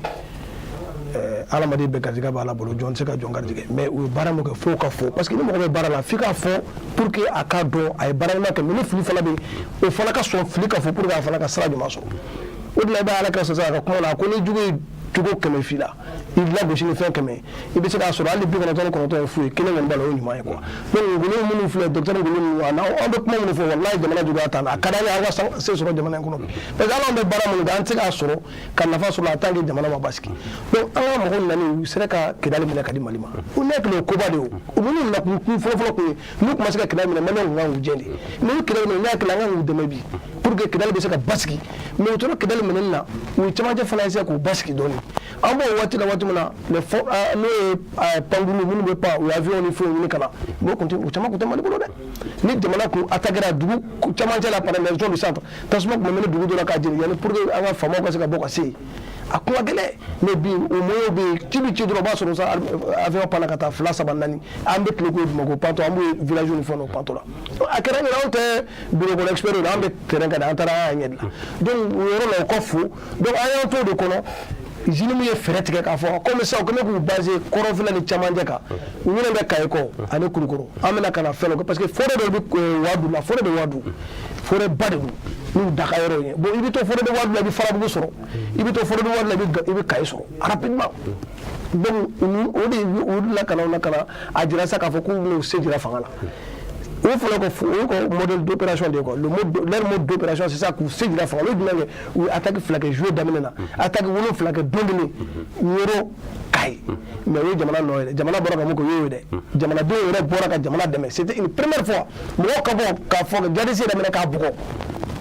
Hadamaden bɛɛ garijɛgɛ b'a la bolo, jɔn tɛ se ka jɔn garijɛgɛ. Mais u ye baara min kɛ, f'o ka fɔ, parce que ni mɔgɔ bɛ baara la, f'i k'a fɔ pour que a k'a dɔn a ye baara ɲuman kɛ. Mais ni fili fana bɛ yen, o fana ka sɔn fili ka fɔ pour que a fana ka sira ɲuman sɔrɔ. O de la, i b'a Ala ka sɔsɔ a ka kuma la ko ni jugu ye cogo 100 f'i la, I lagosi ni fɛn 100, i bɛ se k'a sɔrɔ hali 99 ye fu ye, kelen kɔni b'a la, o ye ɲuman ye quoi. Donc Ngolo minnu filɛ, docteur Ngolo ninnu, a n'aw, an bɛ kuma minnu fɔ, walahi, jamana juguya t'an na. A ka d'an ye an ka se sɔrɔ jamana in kɔnɔ bi, parce que hali an bɛ baara minnu kɛ, an tɛ se k'a sɔrɔ ka nafa sɔrɔ en tant que jamana ma basigi. Donc an ka mɔgɔw nani, u sera ka Kidali minɛ ka di Mali ma. O ne hakili, o koba de ye. O minnu na kun fɔlɔ-fɔlɔ kun ye, n'u tun ma se ka Kidali minɛ, Maliyɛnw tun kan k'u jɛ de. Mais u Kidali minɛ, ne hakili, an kan k'u dɛmɛ bi pour que Kidali bɛ se ka basigi. Mais u tora Kidali minɛni na, u ye cɛmancɛ fana essayer k'o basigi dɔɔni. An b'o waati la, waati min na, n'o ye pankuru minnu bɛ pan, u ye avion ni fɛnw ɲini ka na. Mais o kun tɛ, o caman kun tɛ Mali bolo dɛ. Ni jamana kun attaquera dugu cɛmancɛ la, par exemple région du Centre, tasuma tun bɛ mɛnɛ dugu dɔ la k'a jeni yanni pour que an ka faamaw ka se ka bɔ ka se yen, a kun ka gɛlɛn. Mais bi, o moyen bɛ yen, ci bɛ ci dɔrɔn, o b'a sɔrɔ sa avion panna ka taa fila, saba, naani. An bɛ tile k'o Bamakɔ pantɔ, an b'o village ni fɛnw pantɔ la. A kɛra ɲɛna, anw tɛ bureau kɔnɔ expert ye, an bɛ terrain kan de, an taara, an y'a ɲɛ dilan. Donc o yɔrɔ la, o ka fo. Donc an y'an to o de kɔnɔ. JNIM ye fɛɛrɛ tigɛ k'a fɔ komi sisan u kɛlen k'u basé kɔrɔnfɛla ni camancɛ kan, u ɲinɛ bɛ Kayi kɔ ani Kulukɔrɔ. An bɛna ka na fɛn dɔ, parce que forêt dɔ bɛ Wadu la, forêt de Wadu, forêt ba de don n'u daga yɔrɔ ye. Bon, i bɛ to forêt de Wadu la, i bɛ Farabugu sɔrɔ, i bɛ to forêt de Wadu la, i bɛ Kayi sɔrɔ rapidement. Donc o de o de la ka na o la ka na a jira sa k'a fɔ k'u bɛn'u se jira fanga la. O fɔlɔ ko o y'u ka modèle d'opération de ye quoi. Le mode, leur mode d'opération, c'est ça, k'u se jira fanga la. O ye jumɛn kɛ? U ye attaque fila kɛ juillet daminɛ na, attaque wolonfila kɛ don kelen, Ɲɔrɔ, Kayi. Mais o ye jamana nɔ ye dɛ. Jamana bɔra ka mun kɛ? O y'o ye dɛ. Jamanadenw yɛrɛ bɔra ka jamana dɛmɛ. C'était une première fois mɔgɔw ka bɔ k'a fɔ ka djihadiste yɛrɛ minɛ k'a bugɔ.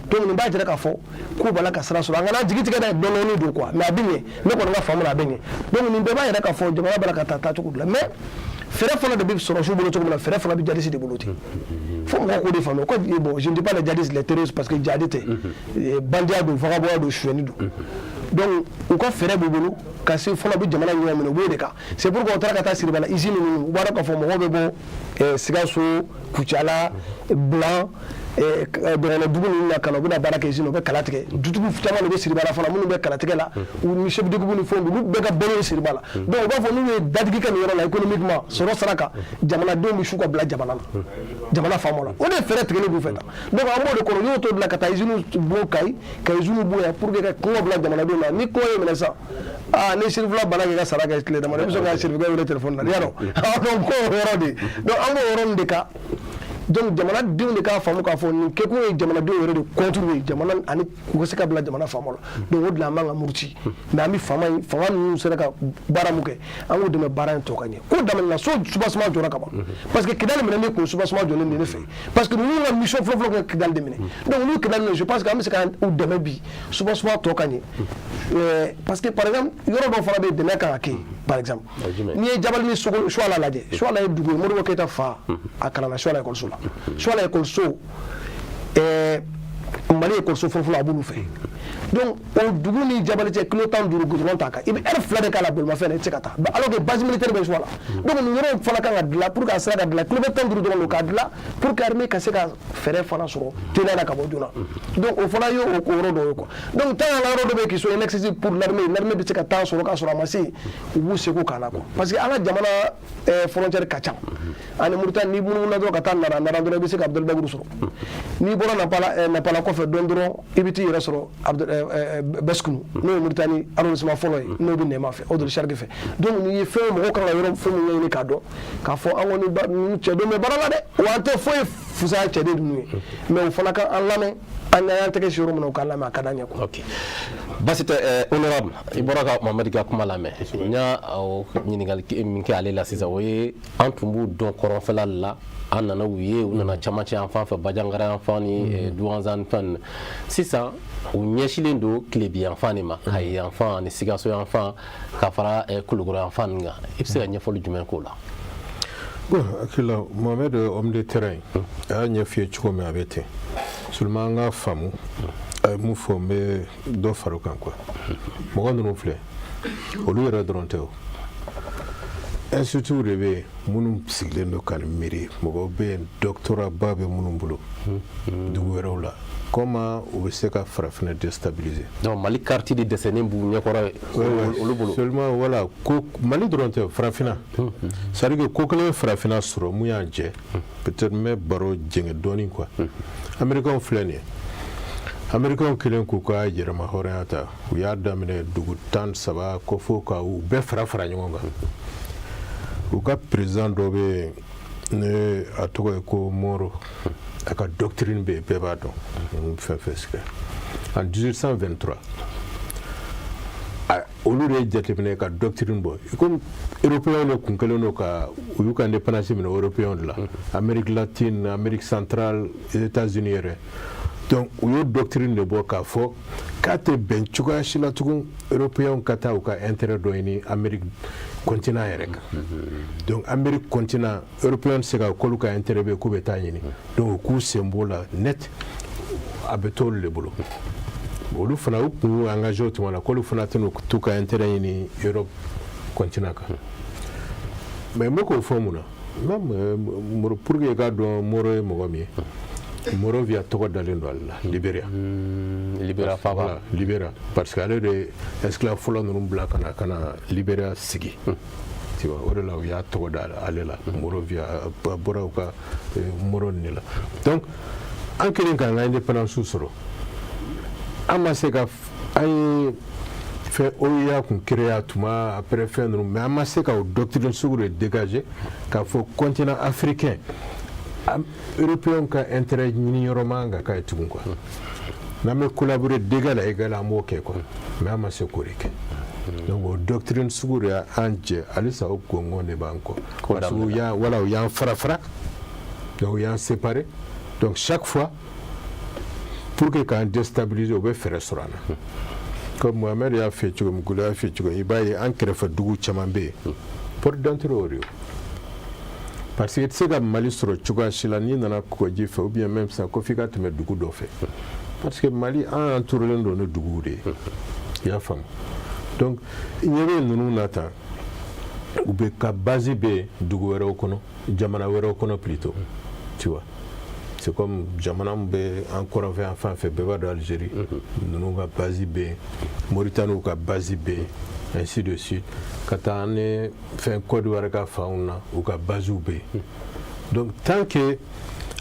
Donc nin b'a jira k'a fɔ k'u b'a la ka sira sɔrɔ. An kana jigi tigɛ dɛ, dɔɔni don quoi, mais a bɛ ɲɛ. Ne kɔni ka faamu na, a bɛ ɲɛ. Donc nin bɛɛ b'a yira k'a fɔ jamana b'a la ka taa taacogo de la. Mais fɛɛrɛ fana de bɛ sɔrɔsiw bolo cogo min na, fɛɛrɛ fana bɛ djihadiste de bolo ten. Fo mɔgɔw k'o de faamuya ko bon, je ne dis pas les djihadistes, les terroristes, parce que djihadi tɛ, bandiya don, vagabond don, suyɛni don. Donc u ka fɛɛrɛ b'u bolo ka se fɔlɔ bɛ jamana ɲɔgɔn minɛ, u b'o de kan. C'est pourquoi u taara ka taa Siribala usine ninnu. U b'a dɔn k'a fɔ mɔgɔw bɛ bɔ Sikaso, Kucala, Bilan, dɔgɔnɔdugu ninnu na ka na, u bɛna baara kɛ usine, u bɛ kala tigɛ. Dutigiw caman de bɛ Siribala fana minnu bɛ kala tigɛ la, u ni chef d'équipe ni fɛnw, olu bɛɛ ka balo ye Siribala. Donc u b'a fɔ n'u ye dadigi kɛ nin yɔrɔ la, économiquement, sɔrɔ sira kan, jamanadenw bɛ su ka bila jamana na, jamana faamaw la. O de ye fɛɛrɛ tigɛlen b'u fɛ tan. Donc an b'o de kɔnɔ, u y'o to bila ka taa usine bɔ Kayi, ka usine bɔ yan pour que ka kɔngɔ bila jamanadenw na. Ni kɔngɔ ye minɛ sisan, aa, ni sirifila banna k'i ka sara kɛ tile damadɔ, i bɛ sɔrɔ ka sirifikɛ wele téléphone na, i y'a dɔn. Donc ko o yɔrɔ de, donc an b'o yɔrɔ nin de kan. Donc jamanadenw de k'a faamu k'a fɔ nin kɛkun ye jamanadenw yɛrɛ de contre ye jamana ani u ka se ka bila jamana faama la. Donc o de la, an b'an ka muruti, mais an bɛ faama in, fanga ninnu sera ka baara mun kɛ, an k'u dɛmɛ baara in tɔ ka ɲɛ. Ko daminɛ na, so soubassement jɔra ka ban, parce que Kidali minɛli kun soubassement jɔlen de ne fɛ, parce que ninnu ka mission fɔlɔ-fɔlɔ kɛ Kidali de minɛ. Donc n'u Kidali minɛ, je pense que an bɛ se ka u dɛmɛ bi, soubassement tɔ ka ɲɛ. Parce que par exemple, yɔrɔ dɔw fana bɛ yen, dɛmɛ kan ka kɛ yen. Par exemple, n'i ye Jabali ni Suwala lajɛ, Suwala ye dugu ye, Modibo Keyita fa a kalanna Suwala ekɔliso la. Suwala ekɔliso, Mali ekɔliso fɔlɔfɔlɔ, a b'olu fɛ. Donc o dugu ni Jabali cɛ, kilo 15 goudron t'a kan, i bɛ heure 2 de k'a la bolimafɛn na, i tɛ se ka taa, alors que base militaire bɛ Suwala. Donc nin yɔrɔ fana kan ka dilan pour que a sira ka dilan, kilomètre 15 dɔrɔn don k'a dilan pour que armée ka se ka fɛɛrɛ fana sɔrɔ teliya la ka bɔ joona. Donc o fana ye o yɔrɔ dɔ ye quoi. Donc tant que an ka yɔrɔ dɔ bɛ yen qui sont inaccessibles pour l'armée, l'armée bɛ se ka temps sɔrɔ k'a sɔrɔ a ma se yen, u b'u seko k'a la quoi. Parce que an ka jamana frontière ka ca ani Mauritanie. N'i munumunu dɔrɔn ka taa Nara, Nara dɔrɔn, i bɛ se ka Abdel Bagru sɔrɔ. N'i bɔra Napala, Napala kɔfɛ dɔɔni dɔrɔn, i bɛ t'i yɛrɛ sɔrɔ Bɛskunu, n'o ye Mauritanie arrondissement fɔlɔ ye, n'o bɛ Nɛma fɛ, o de Shariki fɛ. Donc nin ye fɛn mɔgɔw kan ka yɔrɔ fɛn min ɲɛɲini k'a dɔn k'a fɔ an kɔni ninnu cɛdenw bɛ baara la dɛ. Wa an tɛ foyi fisaya cɛden ninnu ye, mais u fana ka an lamɛn, an y'an tɛgɛ si yɔrɔ min na, u k'an lamɛn, a ka d'an ye quoi. Ok, basi tɛ. Honorable, i bɔra ka Mamadi ka kuma lamɛn. N y'a ɲininkali min kɛ ale la sisan, o ye an tun b'u dɔn kɔrɔnfɛla la, an nana u ye, u nana camancɛ yan fan fɛ, Bajangara yan fan ni Duwanzan ni fɛn ninnu. Sisan u ɲɛsilen don tilebi yan fan de ma, Kayi yan fan ani Sikaso yan fan, ka fara Kulukɔrɔ yan fan ninnu kan. I bɛ se ka ɲɛfɔli jumɛn k'o la? Bon, hakili la, Mohamed, homme de terrain, a y'a ɲɛf'i ye cogo min, a bɛ ten. Seulement an ka faamu, a ye mun fɔ, n bɛ dɔ fara o kan quoi. Mɔgɔ ninnu filɛ, olu yɛrɛ dɔrɔn tɛ, o institut de bɛ yen minnu sigilen don ka nin miiri. Mɔgɔw bɛ yen, doctorat ba bɛ minnu bolo dugu wɛrɛw la, comment u bɛ se ka farafinna déstabiliser. Donc Mali carte de dɛsɛnen b'u ɲɛkɔrɔ olu bolo. Seulement voilà, ko Mali dɔrɔn tɛ, farafinna, c'est à dire que ko kelen ye farafinna sɔrɔ mun y'an jɛ, peut-être n bɛ baro jɛngɛ dɔɔnin quoi. Américains filɛ nin ye, Américains kɛlen k'u ka yɛrɛma hɔrɔnya ta, u y'a daminɛ dugu 13 ko fo ka u bɛɛ fara fara ɲɔgɔn kan. U ka président dɔ bɛ yen, ne a tɔgɔ ye ko Monroe. A ka doctrine bɛ yen, bɛɛ b'a dɔn, fɛn fɛn sigi en 1823, olu de ye jateminɛ ka doctrine bɔ. Komi européens de kun kɛlen don ka u y'u ka indépendance minɛ européens de la, Amérique latine, Amérique centrale, États-Unis yɛrɛ. Donc u y'o doctrine de bɔ k'a fɔ k'a tɛ bɛn cogoya si la tugun européens ka taa u ka intérêt dɔ ɲini Amérique continent yɛrɛ kan. Donc Amérique continent, européens tɛ se ka k'olu ka intérêt bɛ k'u bɛ taa ɲini. Donc u k'u sen b'o la net, a bɛ t'olu de bolo. Olu fana, u kun y'u engagé o tuma la k'olu fana tɛna t'u ka intérêt ɲini Europe continent kan. Mais n bɛ k'o fɔ mun na? Même pour que i k'a dɔn Monroe ye mɔgɔ min ye, Monrovia tɔgɔ dalen don ale la, Libéria. Libéria faaba. Libéria, parce que ale de ye esclave fɔlɔ ninnu bila ka na Libéria sigi, tu vois. O de la u y'a tɔgɔ da ale la, Monrovia, a bɔra u ka Monroe de la. Donc an kɛlen k'an ka indépendance sɔrɔ, an ma se ka, an ye fɛn OUA kun créé a tuma après fɛn ninnu, mais an ma se ka o doctrine sugu de dégager k'a fɔ continent africain, européen ka intérêt ɲini yɔrɔ man kan ka k'a ye tugun quoi. N'an bɛ collaborer d'égal à égal, an b'o kɛ quoi, mais an ma se k'o de kɛ. Donc o doctrine sugu de y'an jɛ halisa, o gɔngɔn de b'an kɔ, parce que u y'an, voilà, u y'an fara fara, donc u y'an séparé. Donc chaque fois, pour que k'an déstabiliser, u bɛ fɛɛrɛ sɔrɔ an na. Comme Mohamed y'a fɛ cogo min, Golo y'a fɛ cogo min, i b'a ye an kɛrɛfɛ dugu caman bɛ yen, porte d'entrée o de ye, parce que i tɛ se ka Mali sɔrɔ cogoya si la n'i nana kɔgɔji fɛ ou bien même sisan ko f'i ka tɛmɛ dugu dɔ fɛ, parce que Mali, an entouré don ni duguw de ye, i y'a faamu. Donc i ɲɛ bɛ ninnu na tan, u bɛ ka base bɛ yen dugu wɛrɛw kɔnɔ, jamana wɛrɛw kɔnɔ plutôt, tu vois. C'est comme jamana min bɛ an kɔrɔnfɛ yan fan fɛ, bɛɛ b'a dɔn, Algérie ninnu ka base bɛ yen, Mauritanie ka base bɛ yen, ainsi de suite, ka taa ni fɛn Côte d'Ivoire ka fanw na, u ka basew bɛ yen. Donc tant que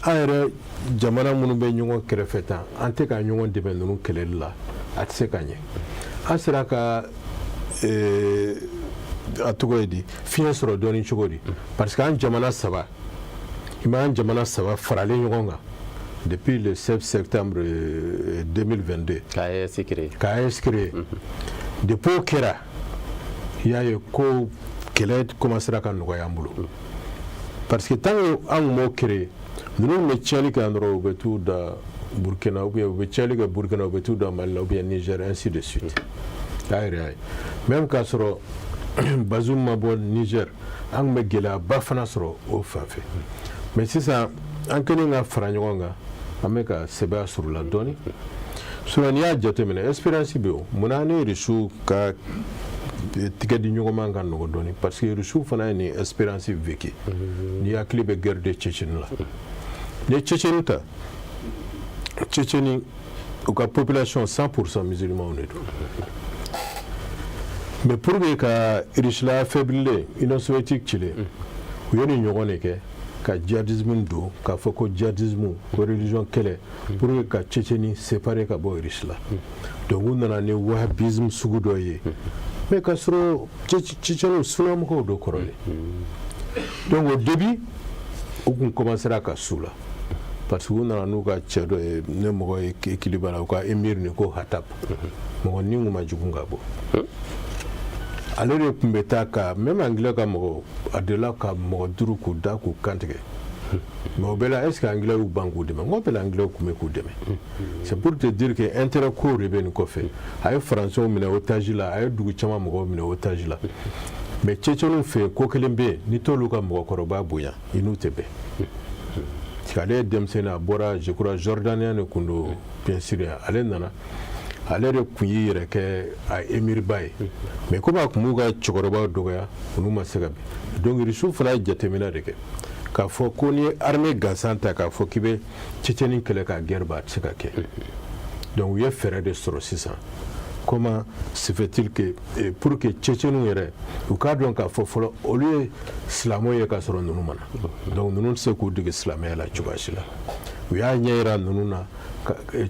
an yɛrɛ jamana minnu bɛ ɲɔgɔn kɛrɛfɛ tan, an tɛ ka ɲɔgɔn dɛmɛ ninnu kɛlɛli la, a tɛ se ka ɲɛ. An sera ka a tɔgɔ ye di, fiɲɛ sɔrɔ dɔɔni cogo di? Parce que an jamana saba, i ma, an jamana saba faralen ɲɔgɔn kan depuis le 7 septembre 2022. K'a AES créé. K'a AES créé. Depuis o kɛra, i y'a ye ko kɛlɛ commencera ka nɔgɔya an bolo, parce que tant que an kun m'o créé, ninnu bɛ tiɲɛni kɛ yan dɔrɔn, u bɛ t'u da Burkina, ou bien u bɛ tiɲɛni kɛ Burkina, u bɛ t'u da Mali la, ou bien Niger, ainsi de suite. A yɛrɛ y'a ye, même k'a sɔrɔ Bazoum ma bɔ Niger, an kun bɛ gɛlɛyaba fana sɔrɔ o fan fɛ. Mais sisan, an kɛlen ka fara ɲɔgɔn kan, an bɛ ka sɛbɛya sɔrɔ la dɔɔni. Sinon n'i y'a jateminɛ, expérience bɛ yen. Munna ni Rusiw ka tigɛ di ɲɔgɔn ma ka nɔgɔ dɔɔni? Parce que Rusiw fana ye nin expérience vécu. N'i hakili bɛ guerre de Tchétchénie la, n'i ye Tchétchénie ta, Tchétchénie, u ka population 100% musulmans de don. Mais pour que ka Russie la affaiblir, Union soviétique cilen, u ye nin ɲɔgɔn de kɛ ka djihadisme don, k'a fɔ ko djihadisme, ko religion kɛlɛ, pour que ka Tchétchénie séparer ka bɔ Russie la. Donc u nana ni wahhabisme sugu dɔ ye, mais k'a sɔrɔ Tchétchénie sunamɔgɔw do kɔrɔlen. Donc au début, u kun commencera ka s'u la, parce que u nana n'u ka cɛ dɔ ye, ne mɔgɔ ye équilibre la, u ka émir ni ko Khattab, mɔgɔ ni kun ma jugu ka bɔ. Ale de tun bɛ taa ka même anglais ka mɔgɔw, a delila ka mɔgɔ duuru k'u da k'u kantigɛ. Mais o bɛɛ la, est ce que anglais y'u ban k'u dɛmɛ? N ko bɛɛ la, anglais tun bɛ k'u dɛmɛ. C'est pour te dire que intérêt ko de bɛ nin kɔfɛ. A ye français minɛ otage la, a ye dugu caman mɔgɔw minɛ otage la. Mais Tchétchènes fɛ yen, ko kelen bɛ yen, n'i t'olu ka mɔgɔkɔrɔba bonya, i n'u tɛ bɛn. Parce que ale ye denmisɛnnin, a bɔra, je crois, jordanien de kun don, bien sûr. Ale nana, ale de kun y'i yɛrɛ kɛ a émirba ye, mais komi a kun b'u ka cɛkɔrɔbaw dɔgɔya, olu ma se ka bɛn. Donc Rusiw fana ye jateminɛ de kɛ k'a fɔ ko n'i ye armée gansan ta k'a fɔ k'i bɛ Tchétchénie kɛlɛ ka guerre ban, a tɛ se ka kɛ. Donc u ye fɛɛrɛ de sɔrɔ sisan. Comment se fait-il que, pour que Tchétchènes yɛrɛ u k'a dɔn k'a fɔ fɔlɔ olu ye silamɛw ye, k'a sɔrɔ ninnu ma na, donc ninnu tɛ se k'u dege silamɛya la cogoya si la. U y'a ɲɛ yira ninnu na,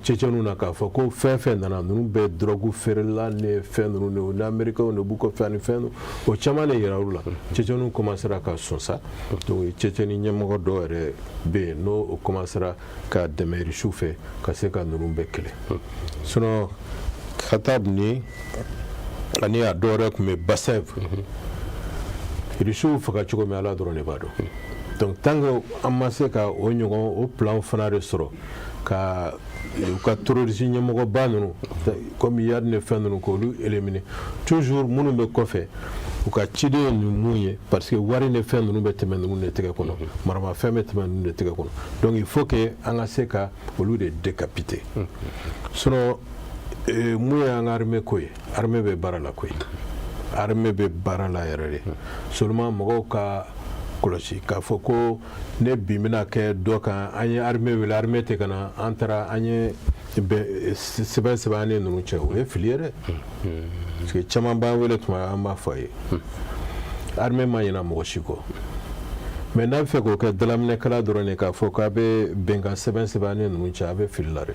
Tchétchènes na, k'a fɔ ko fɛn fɛn nana, ninnu bɛɛ drogue feerela ni fɛn ninnu de, ni Américains de b'u kɔfɛ ani fɛn, o caman de yira olu la. Tchétchènes commencera ka sɔn sa. Donc Tchétchène ɲɛmɔgɔ dɔw yɛrɛ bɛ yen, n'o o commencera ka dɛmɛ Russiw fɛ ka se ka ninnu bɛɛ kɛlɛ. Sinon Khattab ni ani a dɔw yɛrɛ tun bɛ Basayev, Russiw faga cogo min, Ala dɔrɔn de b'a dɔn. Donc tant que an ma se ka o ɲɔgɔn o plan fana de sɔrɔ ka u ka terroriste ɲɛmɔgɔba ninnu comme Iyad ni fɛn ninnu, k'olu éliminer, toujours minnu bɛ kɔfɛ, u ka ciden ye mun ye? Parce que wari ni fɛn ninnu bɛ tɛmɛ ninnu de tɛgɛ kɔnɔ, maramafɛn bɛ tɛmɛ ninnu de tɛgɛ kɔnɔ. Donc il faut que an ka se ka olu de décapiter. Sinon mun ye an ka armée ko ye? Armée bɛ baara la koyi, armée bɛ baara la yɛrɛ de. Seulement mɔgɔw ka kɔlɔsi k'a fɔ ko ne bi bɛna kɛ dɔ kan. An ye armée wele, armée tɛ ka na, an taara, an ye sɛbɛn sɛbɛn an ni ninnu cɛ, o ye fili ye dɛ. Parce que caman b'an wele tuma, an b'a fɔ a ye, armée ma ɲina mɔgɔ si kɔ. Mais n'a bɛ fɛ k'o kɛ dalaminɛkɛla dɔrɔn de, k'a fɔ k'a bɛ bɛnkan sɛbɛn sɛbɛn an ni ninnu cɛ, a bɛ fili la dɛ.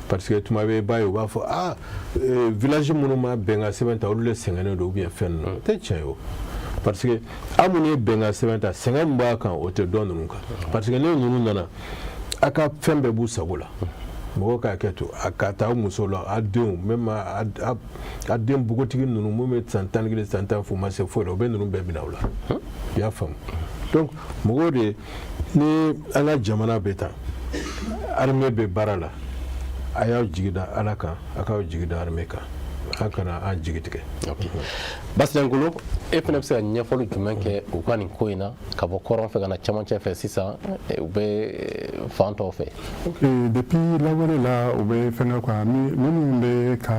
Parce que tuma bɛɛ i b'a ye, u b'a fɔ: aa, village minnu ma bɛnkan sɛbɛn ta, olu de sɛgɛnnen don, ou bien fɛn ninnu. O tɛ tiɲɛ ye o, parce que aw minnu ye bɛnkan sɛbɛn ta, sɛgɛn min b'a kan, o tɛ dɔn ninnu kan. Parce que ne ninnu nana, a ka fɛn bɛɛ b'u sago la. Mɔgɔw k'a kɛ to a ka taa muso la, a denw même, a den npogotigi ninnu mun bɛ san 11, san 10, fo ma se foyi la, u bɛ ninnu bɛɛ minɛ u la. I y'a faamu? Donc mɔgɔw de ni an ka jamana bɛ tan, armée bɛ baara la. A y'aw jigi da Ala kan, a k'aw jigi da armée kan, an kana an jigi tigɛ. Basidangolo, e fana bɛ se ka ɲɛfɔli jumɛn kɛ u ka nin ko in na, ka bɔ kɔrɔn fɛ ka na cɛmancɛ fɛ sisan, u bɛ fan tɔw fɛ? Depuis lawale la, u bɛ fɛnkɛ quoi, minnu bɛ ka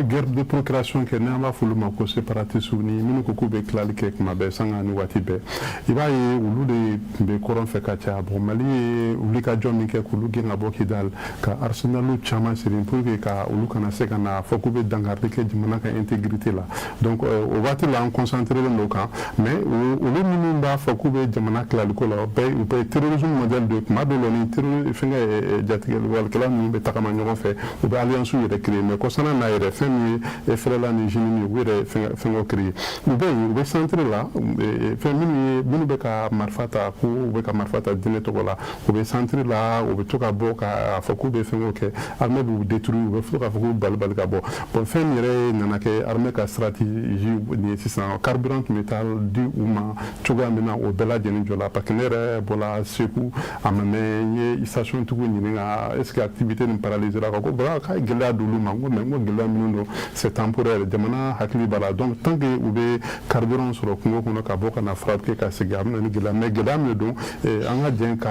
guerre de procuration kɛ, n'an b'a fɔ olu ma ko séparatiste, ni minnu ko k'u bɛ tilali kɛ kuma bɛɛ, sanga ni waati bɛɛ, i b'a ye olu de tun bɛ kɔrɔn fɛ ka caya. Bon, Mali ye wulikajɔ min kɛ k'olu gɛn ka bɔ Kidal, ka arsenal caman siri pour que ka olu kana se ka na fɔ k'u bɛ dankari kɛ jamana ka intégrité la. Donc o waati la, an concentré don kan. Mais olu minnu b'a fɔ k'u bɛ jamana tilaliko la, o bɛɛ terrorisme modèle de. Kuma dɔw la, ni fɛnkɛ jatigɛwalikɛla ninnu bɛ tagama ɲɔgɔn fɛ, u bɛ alliance yɛrɛ créer. Mais kɔsana n'a yɛrɛ, fɛn min ye FRLA ni JNIM ye, u yɛrɛ fɛnkɛw créer, u bɛ yen, u bɛ centre la. Fɛn minnu ye, minnu bɛ ka marifa ta, ko u bɛ ka marifa ta diinɛ tɔgɔ la, u bɛ centre la, u bɛ to ka bɔ k'a fɔ k'u bɛ fɛnkɛw kɛ, armée b'u détruire, u bɛ to k'a fɔ k'u bali bali ka bɔ. Bon, fɛn min yɛrɛ nana kɛ armée ka stratégie nin ye sisan, carburant tun bɛ taa di u ma cogoya min na, o bɛɛ lajɛlen jɔ la. Parce que ne yɛrɛ bɔra Segu, a ma mɛn, n ye station tigiw ɲininka: est ce que activité nin paralysé la? Ko bon, k'a ye gɛlɛya d'olu ma. N ko mais, n ko gɛlɛya minnu don, c'est temporaire, jamana hakili b'a la. Donc tant que u bɛ carburant sɔrɔ kungo kɔnɔ ka bɔ ka na frappe kɛ ka segin, a bɛ na ni gɛlɛya. Mais gɛlɛya min don, an ka jɛ ka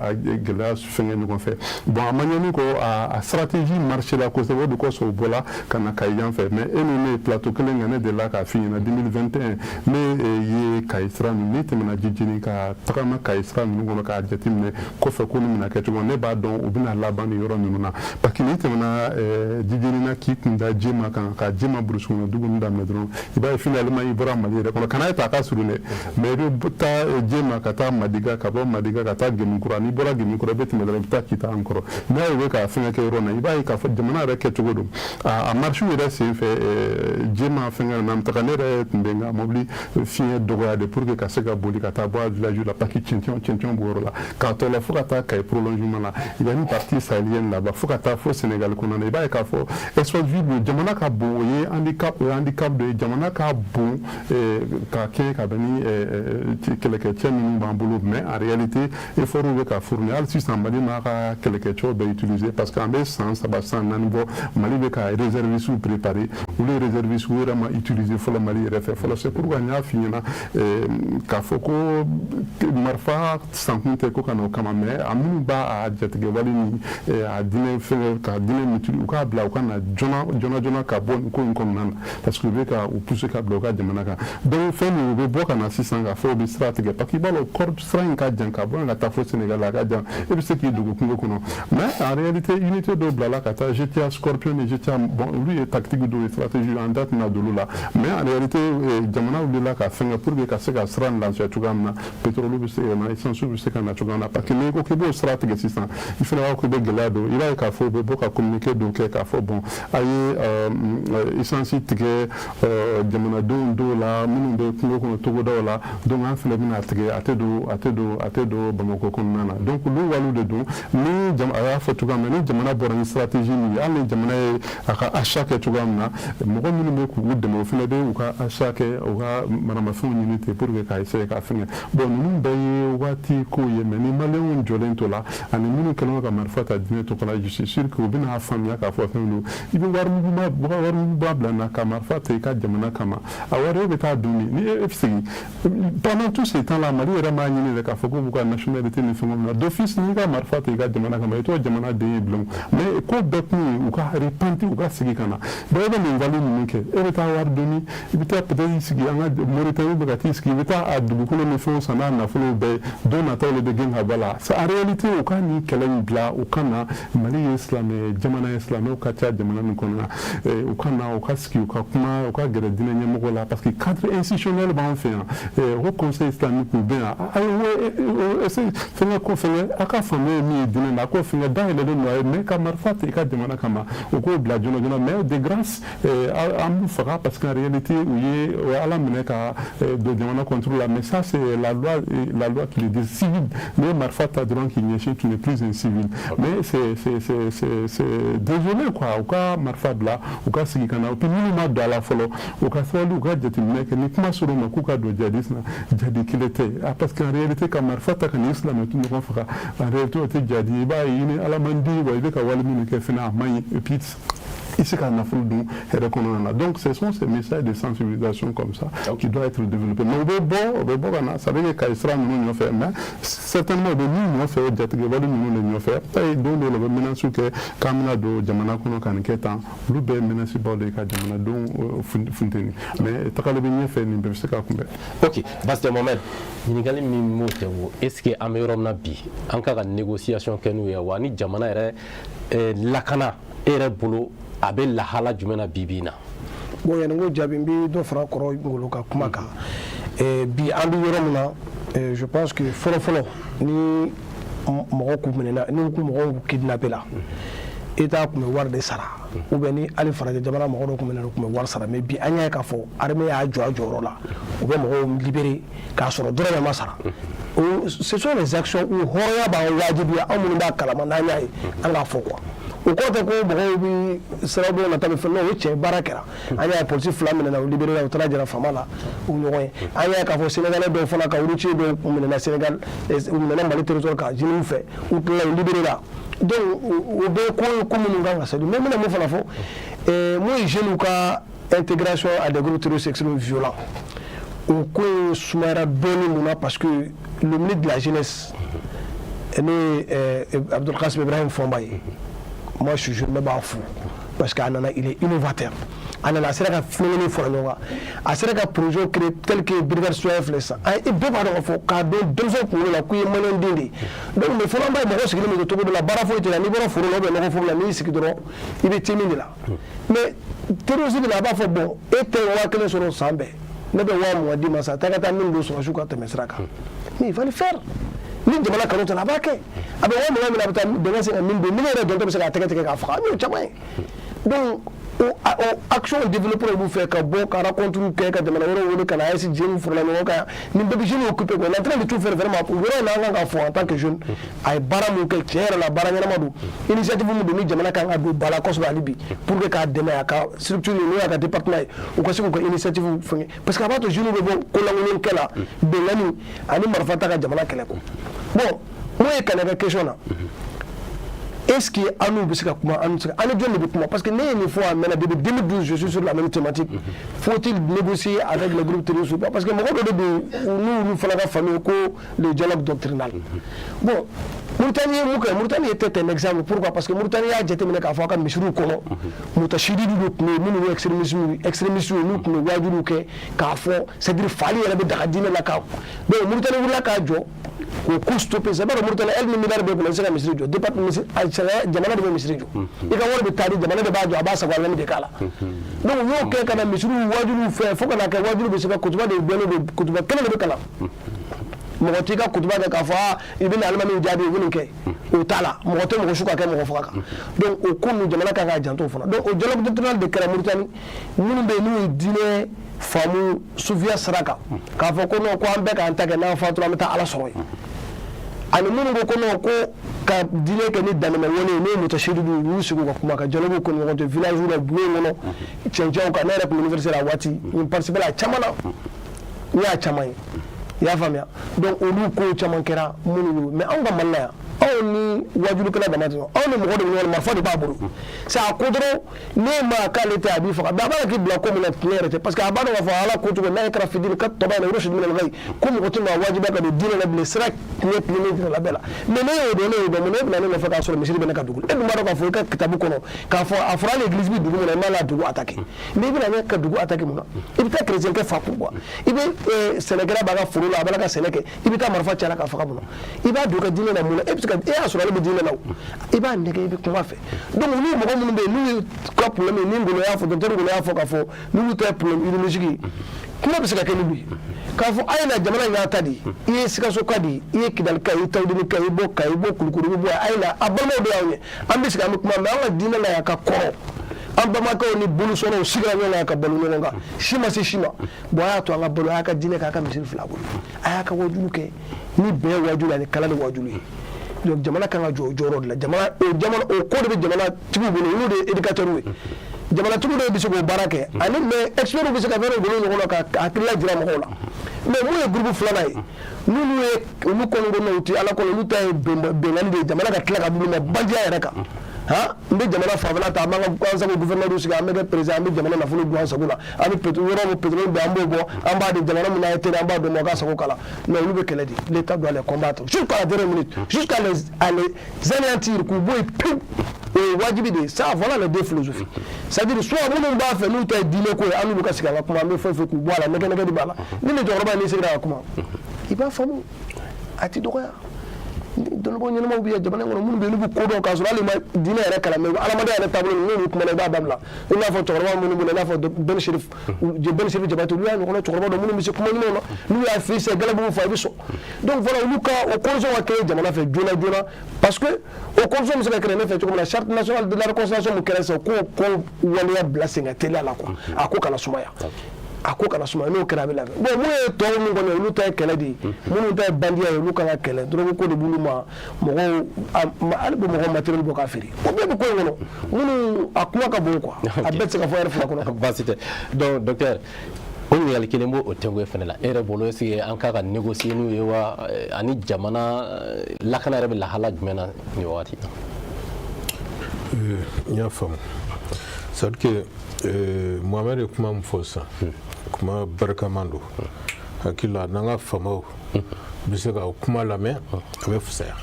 a gɛlɛya fɛngɛ ɲɔgɔn fɛ. Bon, a ma ɲɛ min kɔ, a stratégie marché la kosɛbɛ, o de kosɔn u bɔra ka na Kayi yan fɛ. Mais e ni ne ye plateau kelen kɛ, ne delila k'a f'i ɲɛna 2021, ne ye Kayi sira ninnu, n'i tɛmɛna Jijini ka tagama Kayi sira ninnu kɔnɔ k'a jateminɛ kɔfɛ, ko nin bɛna kɛ cogo, ne b'a dɔn u bɛna laban nin yɔrɔ ninnu na. Parce que n'i tɛmɛna Jijini na k'i kun da Jema kan, ka Jema burusi kɔnɔ dugu ninnu daminɛ dɔrɔn, i b'a ye finalement i bɔra Mali yɛrɛ kɔnɔ. Kana ye ta a ka surun dɛ, mais i bɛ taa Jema ka taa Madiga, ka bɔ Madiga ka taa Gemikura. N'i bɔra Gemikura, i bɛ tɛmɛ dɔrɔn, i bɛ taa Kita an kɔrɔ. N'a ye u bɛ ka fɛngɛ kɛ yɔrɔ na, i b'a ye k'a fɔ jamana yɛrɛ kɛcogo don. A marche yɛrɛ sen fɛ Jema fɛngɛ na, taga, ne yɛrɛ tun bɛ n ka mobili fiɲɛ dɔgɔya de pour que ka se ka boli ka taa bɔ a village la, parce que cɛncɛn cɛncɛn b'o yɔrɔ la k'a tɔ la fo ka taa Kayi prolongement la. Il y a une partie sahélienne là-bas fo ka taa fo Sénégal kɔnɔna na. I b'a ye k'a fɔ espace vide, jamana ka bon, o ye handicap, o ye handicap dɔ ye. Jamana ka bon ka kɛ ka bɛn ni kɛlɛkɛcɛ minnu b'an bolo, mais en réalité effort bɛ ka fournir. Hali sisan, Mali m'a ka kɛlɛkɛcɛw bɛɛ utiliser, parce que an bɛ san 3, san 4 bɔ, Mali bɛ ka réservistes préparer. Olu ye réservistes yɛrɛ ma utiliser fɔlɔ Mali yɛrɛ fɛ fɔlɔ. C'est pourquoi n y'a f'i ɲɛna k'a fɔ ko marifa sankun tɛ ko ka na o kama. Mais a minnu b'a a jatigɛ wale ni a diinɛ fɛngɛ ka diinɛ mitiri, u k'a bila, u ka na joona joona joona ka bɔ nin ko in kɔnɔna na, parce que u bɛ ka u pousser ka bila u ka jamana kan. Donc fɛn min, u bɛ bɔ ka na sisan k'a fɔ u bɛ sira tigɛ, parce que i b'a dɔn kɔrɔ sira in ka jan, ka bɔ yan ka taa fo Sénégal, a ka jan, e bɛ se k'i dogo kungo kɔnɔ. Mais en réalité, unité dɔw bilala ka taa, GTA Scorpion ni GTA, bon, olu ye tactique dɔw ye, stratégie, an da tɛna don olu la. Mais en réalité, jamana wulila ka fɛngɛ pour que ka se ka sira nin lafiya cogoya min na, pétrole bɛ se ka na, essence bɛ se ka na cogoya min na, parce que n'i ko k'i b'o sira tigɛ sisan, i fana b'a fɔ k'i bɛ gɛlɛya don. I b'a ye k'a fɔ u bɛ bɔ ka communiqué dɔw kɛ k'a fɔ: bon, a ye essence tigɛ jamanadenw dɔw la minnu bɛ kungo kɔnɔ, togodaw la, donc an fana bɛna tigɛ, a tɛ don Bamakɔ kɔnɔna na. Donc olu waliw de don. Ni a y'a fɔ cogoya min na, ni jamana bɔra ni stratégie min ye, hali ni jamana ye a ka achat kɛ cogoya min na, mɔgɔ minnu bɛ k'u dɛmɛ, o fana bɛ u ka achat kɛ, u ka maramafɛnw ɲini ten pour que k'a essayer k'a fɛngɛ. Bon, ninnu bɛɛ ye waati kow ye, mais ni Maliyɛnw jɔlen to la ani minnu kɛlen don ka marifa ta diinɛ tɔgɔ la, je suis sûr que u bɛna faamuya k'a fɔ fɛn don. I bɛ warimuguba bila na ka marifa ta i ka jamana kama, a wari e bɛ taa dun min ni e sigi. Pendant tout ce temps là, Mali yɛrɛ m'a ɲini dɛ k'a fɔ k'u b'u ka nationalité ni fɛnw minɛ d'office. N'i ka marifa ta i ka jamana kama, i t'o jamana den ye bilen. Mais ko bɛɛ kun ye u ka repenti, u ka sigi ka na. Bon, e bɛ nin wale ninnu kɛ, e bɛ taa wari doni, i bɛ taa peut-être i sigi an ka Mauritanie bɛ ka t'i sigi, i bɛ taa a dugukolo ni fɛnw san n'a nafolo bɛɛ, don nataw de bɛ gɛn ka bɔ a la. En réalité, u ka nin kɛlɛ in bila, u ka na. Mali ye silamɛ jamana ye, silamɛw ka ca jamana min kɔnɔ, u ka na, u ka sigi, u ka kuma, u ka gɛrɛ diinɛ ɲɛmɔgɔ la, parce que cadre institutionnel b'an fɛ yan, Haut Conseil islamique bɛ yan. A ye fɛngɛ ko fɛngɛ, a ka faamuya ye min ye diinɛ na, a k'o fɛngɛ dayɛlɛlen don a ye. Mais ka marifa ta i ka jamana kama, u k'o bila joona joona. Mais de grâce, an b'u faga, parce qu'en réalité, u ye o ye Ala minɛ ka don jamana contre la. Mais ça, c'est la loi qui le dit. Civil, n'i ye marifa ta dɔrɔn k'i ɲɛsin, tu n'es plus un civil. Mais c'est désolé quoi. U ka marifa bila, u ka sigi ka na. Puis minnu ma don a la fɔlɔ, u ka sabali, u ka jateminɛ kɛ. Ni kuma sera u ma k'u ka don jihadisme na, jihadi kelen tɛ, parce qu'en réalité, ka marifa ta ka n'i silamɛ ɲɔgɔn faga, en réalité, o tɛ jihadi. I b'a ye i ni Ala man di wa, i bɛ ka wale minnu kɛ fana, a man ɲi, et puis i se ka nafolo dun hɛrɛ kɔnɔna na. Donc ce sont ces messages de sensibilisation comme ça qui doivent être développés. Mais u bɛ bɔ ka na, ça veut dire Kayi sira ninnu nɔfɛ, mais certainement u bɛ min nɔfɛ, o jatigɛwale ninnu de nɔfɛ. A don dɔw la, u bɛ menace kɛ k'an bɛna don jamana kɔnɔ ka nin kɛ tan. Olu bɛɛ ye menace baw de ye ka jamanadenw funteni, mais tagali bɛ ɲɛfɛ, nin bɛɛ bɛ se ka kunbɛn. Ok, Basitɛ Mohamed, ɲininkali min m'o tɛ wo, est ce que an bɛ yɔrɔ min na bi, an ka négociation kɛ n'u ye wa? Ni jamana yɛrɛ lakana, e yɛrɛ bolo, a bɛ lahala jumɛn na bi bi in na? Bon, yanni n ko jaabi, n bɛ dɔ fara kɔrɔ Ngolo ka kuma kan. Bi an bɛ yɔrɔ min na, je pense que fɔlɔ fɔlɔ, ni mɔgɔ kun minɛna, ni kun mɔgɔw kidnappé la, État tun bɛ wari de sara, ou bien ni hali farajɛ jamana mɔgɔ dɔw tun bɛ na, u tun bɛ wari sara. Mais bi, an y'a ye k'a fɔ armée y'a jɔ a jɔyɔrɔ la, u bɛ mɔgɔw libérer k'a sɔrɔ dɔrɔmɛ ma sara. Ce sont les actions où hɔrɔnya b'an wajibiya, anw minnu b'a kalama, n'an y'a ye, an k'a fɔ quoi. O kɔrɔ tɛ ko mɔgɔw bɛ sira bɔ nata bɛ fɛn non, o cɛ baara kɛra. An y'a ye polisi fila minɛna, u libéré la, u taara jira faama la u ɲɔgɔn ye. An y'a ye k'a fɔ Sénégalais dɔw fana ka routier dɔw minɛna Sénégal, u minɛna Mali territoire kan JNIM fɛ, u tilala, u libéré la. Donc o bɛɛ ko ye ko minnu kan ka saluer. Mais n bɛna mun fana fɔ, mun ye jeunes ka intégration à des groupes terroristes extrêmement violents, o ko in sumayara dɔɔni. Mun na? Parce que le ministre de la Jeunesse, n'o ye Abdoul Kassim Ibrahim Fomba ye, moi je suis jeune, ne b'a fo parce que a nana, il est innovateur. A nana, a sera ka fɛn fara ɲɔgɔn kan, a sera ka projet créer tel que brigade citoyen filɛ sisan. A bɛɛ b'a dɔn k'a fɔ k'a dɔn denmisɛnw kunkolo la k'u ye Maliyɛn den de ye. Donc mais fɔlɔ, an b'a ye mɔgɔ sigilen bɛ to cogo dɔ la, baara foyi tɛ la. N'i bɔra foro la ou bien nɔgɔ foro la, n'i y'i sigi dɔrɔn, i bɛ te min de la. Mais terrorisme la, a b'a fɔ: bon, e tɛ 1000 sɔrɔ san bɛɛ, ne bɛ 20 000 d'i ma sa, taa ka taa min don sɔrɔsiw ka tɛmɛ sira kan. Mais il fallait faire. Ni jamana kanu tɛ la, a b'a kɛ. A bɛ 20 000 min, a bɛ taa dɛmɛ se ka min don, min yɛrɛ dɔntɔ bɛ se k'a tɛgɛ tigɛ k'a faga, an y'o caman ye. Donc o action développé olu fɛ ka bɔ ka rencontre kɛ, ka jamana wɛrɛw wele ka na AES jeunes farala ɲɔgɔn kan, nin bɛɛ bɛ jeunes occupé quoi. Il est en train de tout faire vraiment. O yɔrɔ in na, an kan ka fɔ en tant que jeune, a ye baara mun kɛ, tiɲɛ yɛrɛ la, baara ɲɛnama don. Initiative mun don, ni jamana kan ka don ba la kosɛbɛ hali bi pour que k'a dɛmɛ, a ka structure n'o y'a ka département ye, u ka se k'u ka initiative fɛngɛ, parce que a b'a to jeunes bɛ bɔ kolankolon kɛ la, bɛnkanni ani marifa ta ka jamana kɛlɛ quoi. Bon, mun ye Kane ka question na, est-ce que an n'u bɛ se ka kuma, an se an ni jɔn de bɛ kuma? Parce que ne ye nin fɔ a mɛnna, depuis 2012 je suis sur la même thématique: faut-il négocier avec les groupes terroristes ou pas? Parce que mɔgɔ dɔ de bɛ yen, n'olu fana ka famille ko le dialogue doctrinal. Bon, Mauritanie ye mun kɛ? Mauritanie était un exemple. Pourquoi? Parce que Mauritanie y'a jateminɛ k'a fɔ a ka misiriw kɔnɔ, mutashidi dɔ tun bɛ yen minnu ye extrémistes ye, n'u tun bɛ wajuliw kɛ k'a fɔ, c'est à dire faali yɛrɛ bɛ daga diinɛ la. Ka donc Mauritanie wulila k'a jɔ. K'o ko stopper. C'est pas Mauritanie, hali ni miliyari b'e kunna, i tɛ se ka misiri jɔ. Département misiri, sariya, jamana de bɛ misiri jɔ. I ka wari bɛ taa di, jamana de b'a jɔ, a b'a sago a de k'a la. Donc u y'o kɛ ka na misiriw wajuliw fɛ, fo ka na kɛ wajulu bɛ se ka kutuba de bɛnnen don, kutuba kelen de bɛ kalan. Mɔgɔ t'i ka kutuba kɛ k'a fɔ aa, i bɛ na alimami jaabi, u bɛ nin kɛ, o t'a la. Mɔgɔ tɛ mɔgɔ su ka kɛ mɔgɔ faga kan. Donc o ko ninnu, jamana kan k'a janto o fana. Donc o dialogue doctrinal de kɛra Mauritanie. Minnu bɛ yen n'u ye diinɛ faamu sufiya sira kan, k'a fɔ ko non, ko an bɛɛ k'an ta kɛ, n'an fatura an bɛ taa Ala sɔrɔ yen, ani minnu ko ko non, ko ka diinɛ kɛ ni danmɛ wale ye, n'o ye mutasididu ye, u y'u sigi u ka kuma ka dialogue kɛ ni ɲɔgɔn cɛ, village la, bulon kɔnɔ, cɛncɛnw kan. Ne yɛrɛ tun bɛ université la a waati, n participé a caman na, n y'a caman ye, i y'a faamuya. Donc olu kow caman kɛra minnu ye. Mais anw ka Mali la yan, anw ni wajulukɛla dama tɛ ɲɔgɔn, anw ni mɔgɔ de bɛ ɲɔgɔn na, marifa de b'a bolo. C'est a ko dɔrɔn n'e ma k'ale tɛ, a b'i faga. Mais a b'a la k'i bila ko min na, tiɲɛ yɛrɛ tɛ, parce que a b'a dɔn k'a fɔ Ala ko cogo n'a kɛra fitini ka tɔba in na rushd min al-ghayy, ko mɔgɔ tɛ maa wajibiya ka don diinɛ la bilen, sira tiɲɛ tilennen tɛ la bɛɛ la. Mais ne y'o dɔn, ne y'o dɔn, mun na e bɛna ne nɔfɛ k'a sɔrɔ misiri bɛ ne ka dugu? E dun b'a dɔn k'a fɔ i ka kitabu kɔnɔ k'a fɔ a fɔra hali église bɛ dugu min na, i m'a la dugu attaquer. Mais i bɛna ne ka dugu attaquer mun na? I bɛ taa chrétien kɛ fa kun quoi. I bɛ sɛnɛkɛla b'a ka foro la, a b'a la ka sɛnɛ kɛ, i bɛ taa marifa ci a la k'a faga mun na? I b'a don i ka diinɛ na mun na? E bɛ se ka e y'a sɔrɔ ale bɛ diinɛ na o, i b'a nɛgɛ, i bɛ kuma fɛ. Donc olu mɔgɔ minnu bɛ yen n'u ye ka problème ye, ni Ngolo y'a fɔ, docteur Ngolo y'a fɔ k'a fɔ n'olu ta ye problème idéologique ye, kuma bɛ se ka kɛ n'olu ye k'a fɔ a ye na jamana in y'a ta de ye. I ye Sikaso ka di, i ye Kidali ka, i ye Tawudeni ka, i bɔ Kayi, i bɔ Kulukoro, i bɛ bɔ yan, a ye na, a balimaw de y'anw ye, an bɛ sigi, an bɛ kuma. Mais an ka diinɛ la yan ka kɔrɔ, an balimakɛw ni bolisɔnnaw sigira ɲɔgɔn kan ka balo ɲɔgɔn kan, si ma se si ma. Bon, a y'a to an ka balo, a y'a ka diinɛ kɛ, a ka misiri fila bolo, a y'a ka wajulu kɛ ni bɛn wajulu ani kalan ni wajulu ye. Donc jamana kan ka jɔ o jɔyɔrɔ de la. Jamana o, jamana o ko de bɛ jamana tigiw bolo, olu de ye éducateurs ye. Jamanatigiw de bɛ se k'o baara kɛ, ani mais experts bɛ se ka fɛn dɔ bolo ɲɔgɔn na ka hakilila jira mɔgɔw la. Mais mun ye groupe filanan ye, n'olu ye, olu kɔni ko non, u tɛ Ala kɔnɔ, olu ta ye bɛnkanni de ye, jamana ka tila ka d'olu ma bandiya yɛrɛ kan. Han, n bɛ jamana fanfɛla ta, an b'an ka an sago gouverneur sigi, an bɛ kɛ président, an bɛ jamana nafolo dun an sago la, an bɛ pétrole, yɔrɔ min pétrole bɛ, an b'o bɔ, an b'a di jamana min na ye teri, an b'a d'o ma, o k'a sago k'a la. Mais olu bɛ kɛlɛ de, l'État doit les combattre jusqu'à la dernière minute, jusqu'à les anéantir, k'u bɔ yen pewu, o ye wajibi de ye. Ça, voilà les deux philosophies. C'est à dire, soit minnu b'a fɛ, n'u ta ye diinɛ ko ye, an n'olu ka sigi an ka kuma, an bɛ fɛn fɛn k'u bɔ a la, nɛgɛ nɛgɛ de b'a la. Ni nin cɛkɔrɔba in n'i sigira ka kuma, i b'a faamu, a ti dɔgɔya. Dɔnnibagaw ɲɛnamaw bɛ yan jamana in kɔnɔ, minnu bɛ yen n'u bɛ ko dɔn k'a sɔrɔ hali ma diinɛ yɛrɛ kalan, mais adamadenya yɛrɛ taabolo n'olu kumana, i b'a dabila. I n'a fɔ cɛkɔrɔba minnu bɛ na, i n'a fɔ Ben Chérif, Ben Chérif Jabate, olu y'a ɲɔgɔnna cɛkɔrɔba dɔ minnu bɛ se kuma ɲumanw na, n'u y'a f'i ye galabugu fa, i bɛ sɔn. Donc voilà, olu ka o condition ka créer jamana fɛ joona joona, parce que o condition bɛ se ka créer ne fɛ cogo min na, charte nationale de la réconciliation min kɛra sisan, k'o ko waleya bila sen ka teliya la quoi, a ko kana sumaya, a ko kana sumaya. N'o kɛra, a bɛ labɛn. Bon, mun ye tɔw min kɔni ye, olu ta ye kɛlɛ de ye. Minnu ta ye bandiya ye, olu kan ka kɛlɛ. Drogue ko de b'olu ma, mɔgɔw hali bɛ mɔgɔw matériel bɔ k'a feere, o bɛɛ bɛ ko in kɔnɔ. Minnu a kuma ka bon quoi, a bɛɛ tɛ se ka fɔ heure 2 kɔnɔ. Baasi tɛ. Donc docteur, o ɲininkali kelen b'o tɛnku fɛnɛ la. E yɛrɛ bolo, est ce que an kan ka négocier n'u ye wa? Ani jamana lakana yɛrɛ bɛ lahala jumɛn na nin wagati na? N y'a faamu. C'est à dire que Mohamed ye kuma min fɔ sisan, kuma barikama don. Hakili la, n'an ka faamaw bɛ se ka o kuma lamɛn, a bɛ fisaya,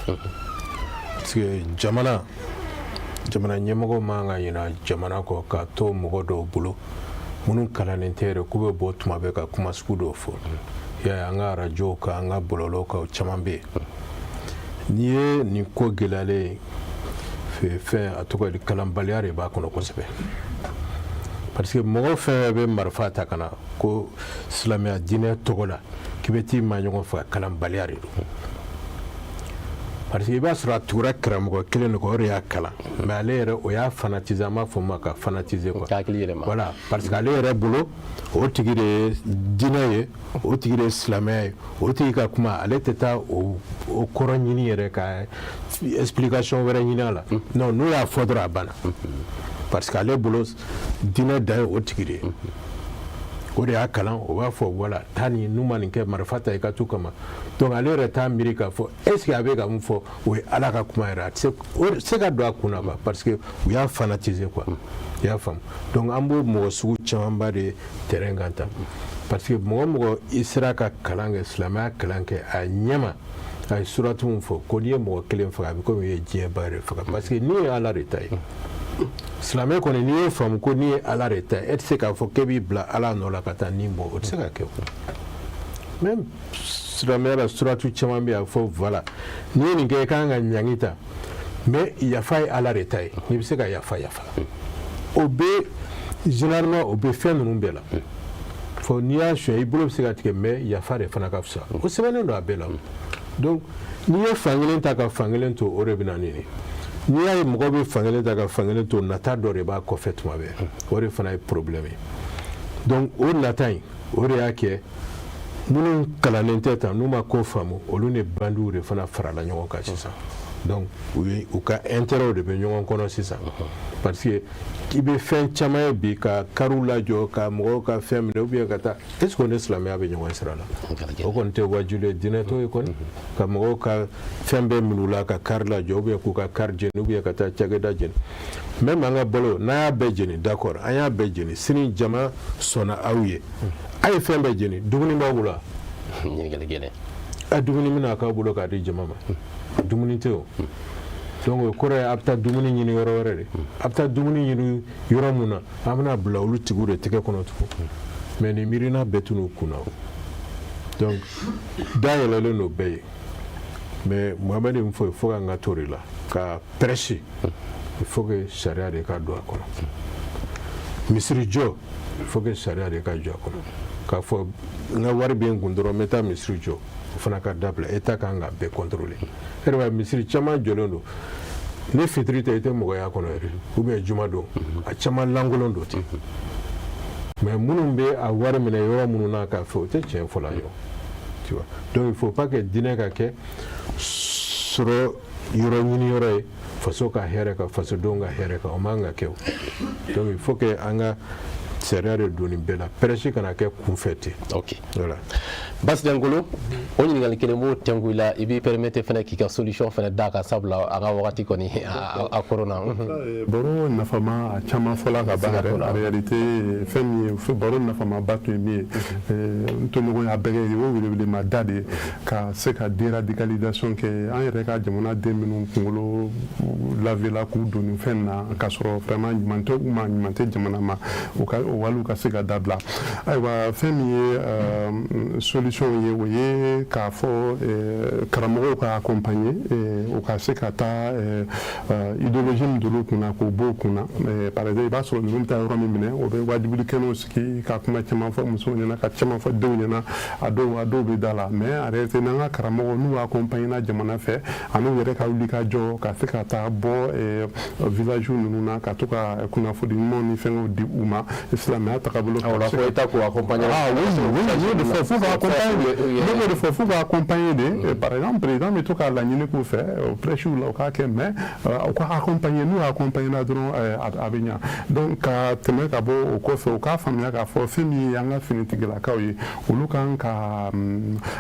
parce que jamana ɲɛmɔgɔw man ka ɲina jamana kɔ k'a to mɔgɔ dɔw bolo minnu kalannen tɛ yɛrɛ, k'u bɛ bɔ tuma bɛɛ ka kuma sugu dɔw fɔ. I y'a ye, an ka arajow kan, an ka bɔlɔlɔw kan, o caman bɛ yen. N'i ye nin ko gɛlɛyalen ye, fɛn a tɔgɔ ye di, kalanbaliya de b'a kɔnɔ kosɛbɛ, parce que mɔgɔ fɛn fɛn bɛ marifa ta ka na ko silamɛya diinɛ tɔgɔ la k'i bɛ t'i ma ɲɔgɔn faga, kalanbaliya de don. Parce que i b'a sɔrɔ a tugura karamɔgɔ kelen de kɔ, o de y'a kalan, mais ale yɛrɛ, o y'a fanatiser, an b'a fɔ o ma ka fanatiser quoi. Hakili yɛlɛma. Voilà, parce que ale yɛrɛ bolo, o tigi de ye diinɛ ye, o tigi de ye silamɛya ye, o tigi ka kuma, ale tɛ taa o kɔrɔ ɲini yɛrɛ ka explication wɛrɛ ɲini a la. Non, n'o y'a fɔ dɔrɔn, a banna, parce que ale bolo, diinɛ dan ye o tigi de ye, o de y'a kalan, o b'a fɔ voilà, taa nin, n'u ma nin kɛ, marifa ta i ka t'u kama. Donc ale yɛrɛ t'a miiri k'a fɔ est ce que a bɛ ka mun fɔ, o ye Ala ka kuma yɛrɛ, a tɛ se, o tɛ se ka don a kun na quoi, parce que u y'a fanatiser quoi, i y'a faamu. Donc an b'o mɔgɔ sugu camanba de terrain kan tan, parce que mɔgɔ mɔgɔ i sera ka kalan kɛ, silamɛya kalan kɛ a ɲɛma, a ye suratu min fɔ ko n'i ye mɔgɔ kelen faga, a bɛ komi i ye diɲɛ ba yɛrɛ faga, parce que n'i ye Ala de ta ye, silamɛ kɔni, n'i ye faamu ko n'i ye Ala de ta ye, e tɛ se k'a fɔ k'e b'i bila Ala nɔ la ka taa nin bɔ, o tɛ se ka kɛ o. Même Silamɛya la, suratu caman bɛ yen, a bɛ fɔ voilà, n'i ye nin kɛ, i kan ka ɲangi ta, mais yafa ye Ala de ta ye. N'i bɛ se ka yafa, yafa. O bɛ généralement, o bɛ fɛn ninnu bɛɛ la fɔ. N'i y'a suɲɛ, i bolo bɛ se ka tigɛ, mais yafa de fana ka fisa. O sɛbɛnnen don a bɛɛ la. Donc n'i ye fankelen ta ka fankelen to, o de bɛ na nin ye. N'i y'a ye mɔgɔ bɛ fankelen ta ka fankelen to, nata dɔ de b'a kɔfɛ tuma bɛɛ. O de fana ye problème ye. Donc o nata in, o de y'a kɛ minnu kalannen tɛ tan, n'u ma ko faamu, olu ni bandiw de fana farala ɲɔgɔn kan sisan. Donc u ye u ka intérêt de bɛ ɲɔgɔn kɔnɔ sisan, parce que i bɛ fɛn caman ye bi, ka kariw lajɔ, ka mɔgɔw ka fɛn minɛ, ou bien ka taa. Est ce que o ni silamɛya bɛ ɲɔgɔn sira la? O kɔni tɛ wajulu ye, diinɛ tɔ ye kɔni, ka mɔgɔw ka fɛn bɛɛ minɛ u la, ka kari lajɔ, ou bien k'u ka kari jeni, ou bien ka taa cakɛda jeni. Même an ka balo, n'a y'a bɛɛ jeni, d'accord, an y'a bɛɛ jeni, sini jama sɔnna aw ye, a ye fɛn bɛɛ jeni, dumuni b'aw bolo wa? Ɲininkali gɛlɛn. A dumuni bɛna k'aw bolo k'a di jama ma, dumuni tɛ o. Donc o kɔrɔ ye a bɛ taa dumuni ɲini yɔrɔ wɛrɛ de. A bɛ taa dumuni ɲini yɔrɔ mun na, an bɛna bila olu tigiw de tɛgɛ kɔnɔ tugun. Mais nin miirina bɛɛ tun n'u kun na o. Donc da yɛlɛlen don bɛɛ ye, mais Mohamed min fɔ, il faut k'an ka to de la ka prêcher. Il faut que sariya de ka don a kɔnɔ. Misiri jɔ, il faut que sariya de ka jɔ a kɔnɔ. K'a fɔ n ka wari bɛ n kun dɔrɔn, n bɛ taa misiri jɔ, o fana ka dabila. État kan ka bɛɛ contrôler. E yɛrɛ b'a ye, misiri caman jɔlen don, ni fitiri tɛ, i tɛ mɔgɔya kɔnɔ yɛrɛ, ou bien juma don, a caman lankolon don ten. Mais minnu bɛ a wari minɛ yɔrɔ minnu na k'a fɛ, o tɛ tiɲɛ fɔla ye o, tu vois. Donc il faut pas que diinɛ ka kɛ sɔrɔ yɔrɔ ɲini yɔrɔ ye faso ka hɛrɛ kan, fasodenw ka hɛrɛ kan. O man ka kɛ o. Donc il faut que an ka sariya de don nin bɛɛ la, prêche kana kɛ kunfɛ ten. Voilà. Basi Ngolo, o ɲininkali kelen b'o tɛnku i la, i b'i permettre fɛnɛ k'i ka solution fɛnɛ d'a kan, sabula a ka wagati kɔni a koronna. Baro nafama a caman fɔla ka ban yɛrɛ. En réalité, fɛn min ye baro nafamaba tun ye min ye, n tɔɲɔgɔn y'a bɛɛ kɛ, o welewelema da de ye ka se ka déradicalisation kɛ an yɛrɛ ka jamana den minnu kunkolo lavela k'u don nin fɛn na, k'a sɔrɔ vraiment ɲuman tɛ u ma, ɲuman tɛ jamana ma, u ka o waliw ka se ka dabila. Ayiwa, fɛn min ye solution ye, o ye k'a fɔ karamɔgɔw ka accompagner, u ka se ka taa idéologie min don kunna, k'o bɔ o kunna. Par exemple, i b'a sɔrɔ ninnu bɛ taa yɔrɔ min minɛ, o bɛ wajibili kɛnɛw sigi ka kuma caman fɔ musow ɲɛna, ka caman fɔ denw ɲɛna, a dɔw bɛ da la. Mais en réalité, n'an ka karamɔgɔw n'u accompagner na jamana fɛ, ani u yɛrɛ ka wuli ka jɔ, ka se ka taa bɔ village ninnu na, ka to ka kunnafoni ɲumanw ni fɛngɛw di u ma silamɛya tagabolo. O la fo État k'u accompagner. Ah oui, n y'o de fɔ, f'u ka accompagner de. Ne b'o de fɔ, f'u ka accompagner de. Par exemple, président bɛ to k'a laɲini k'u fɛ prêche la, u k'a kɛ, mais u ka accompagner. N'u accompagner na dɔrɔn, a bɛ ɲa. Donc ka tɛmɛ ka bɔ o kɔfɛ, u k'a faamuya k'a fɔ fɛn min ye an ka finitigilakaw ye, olu kan ka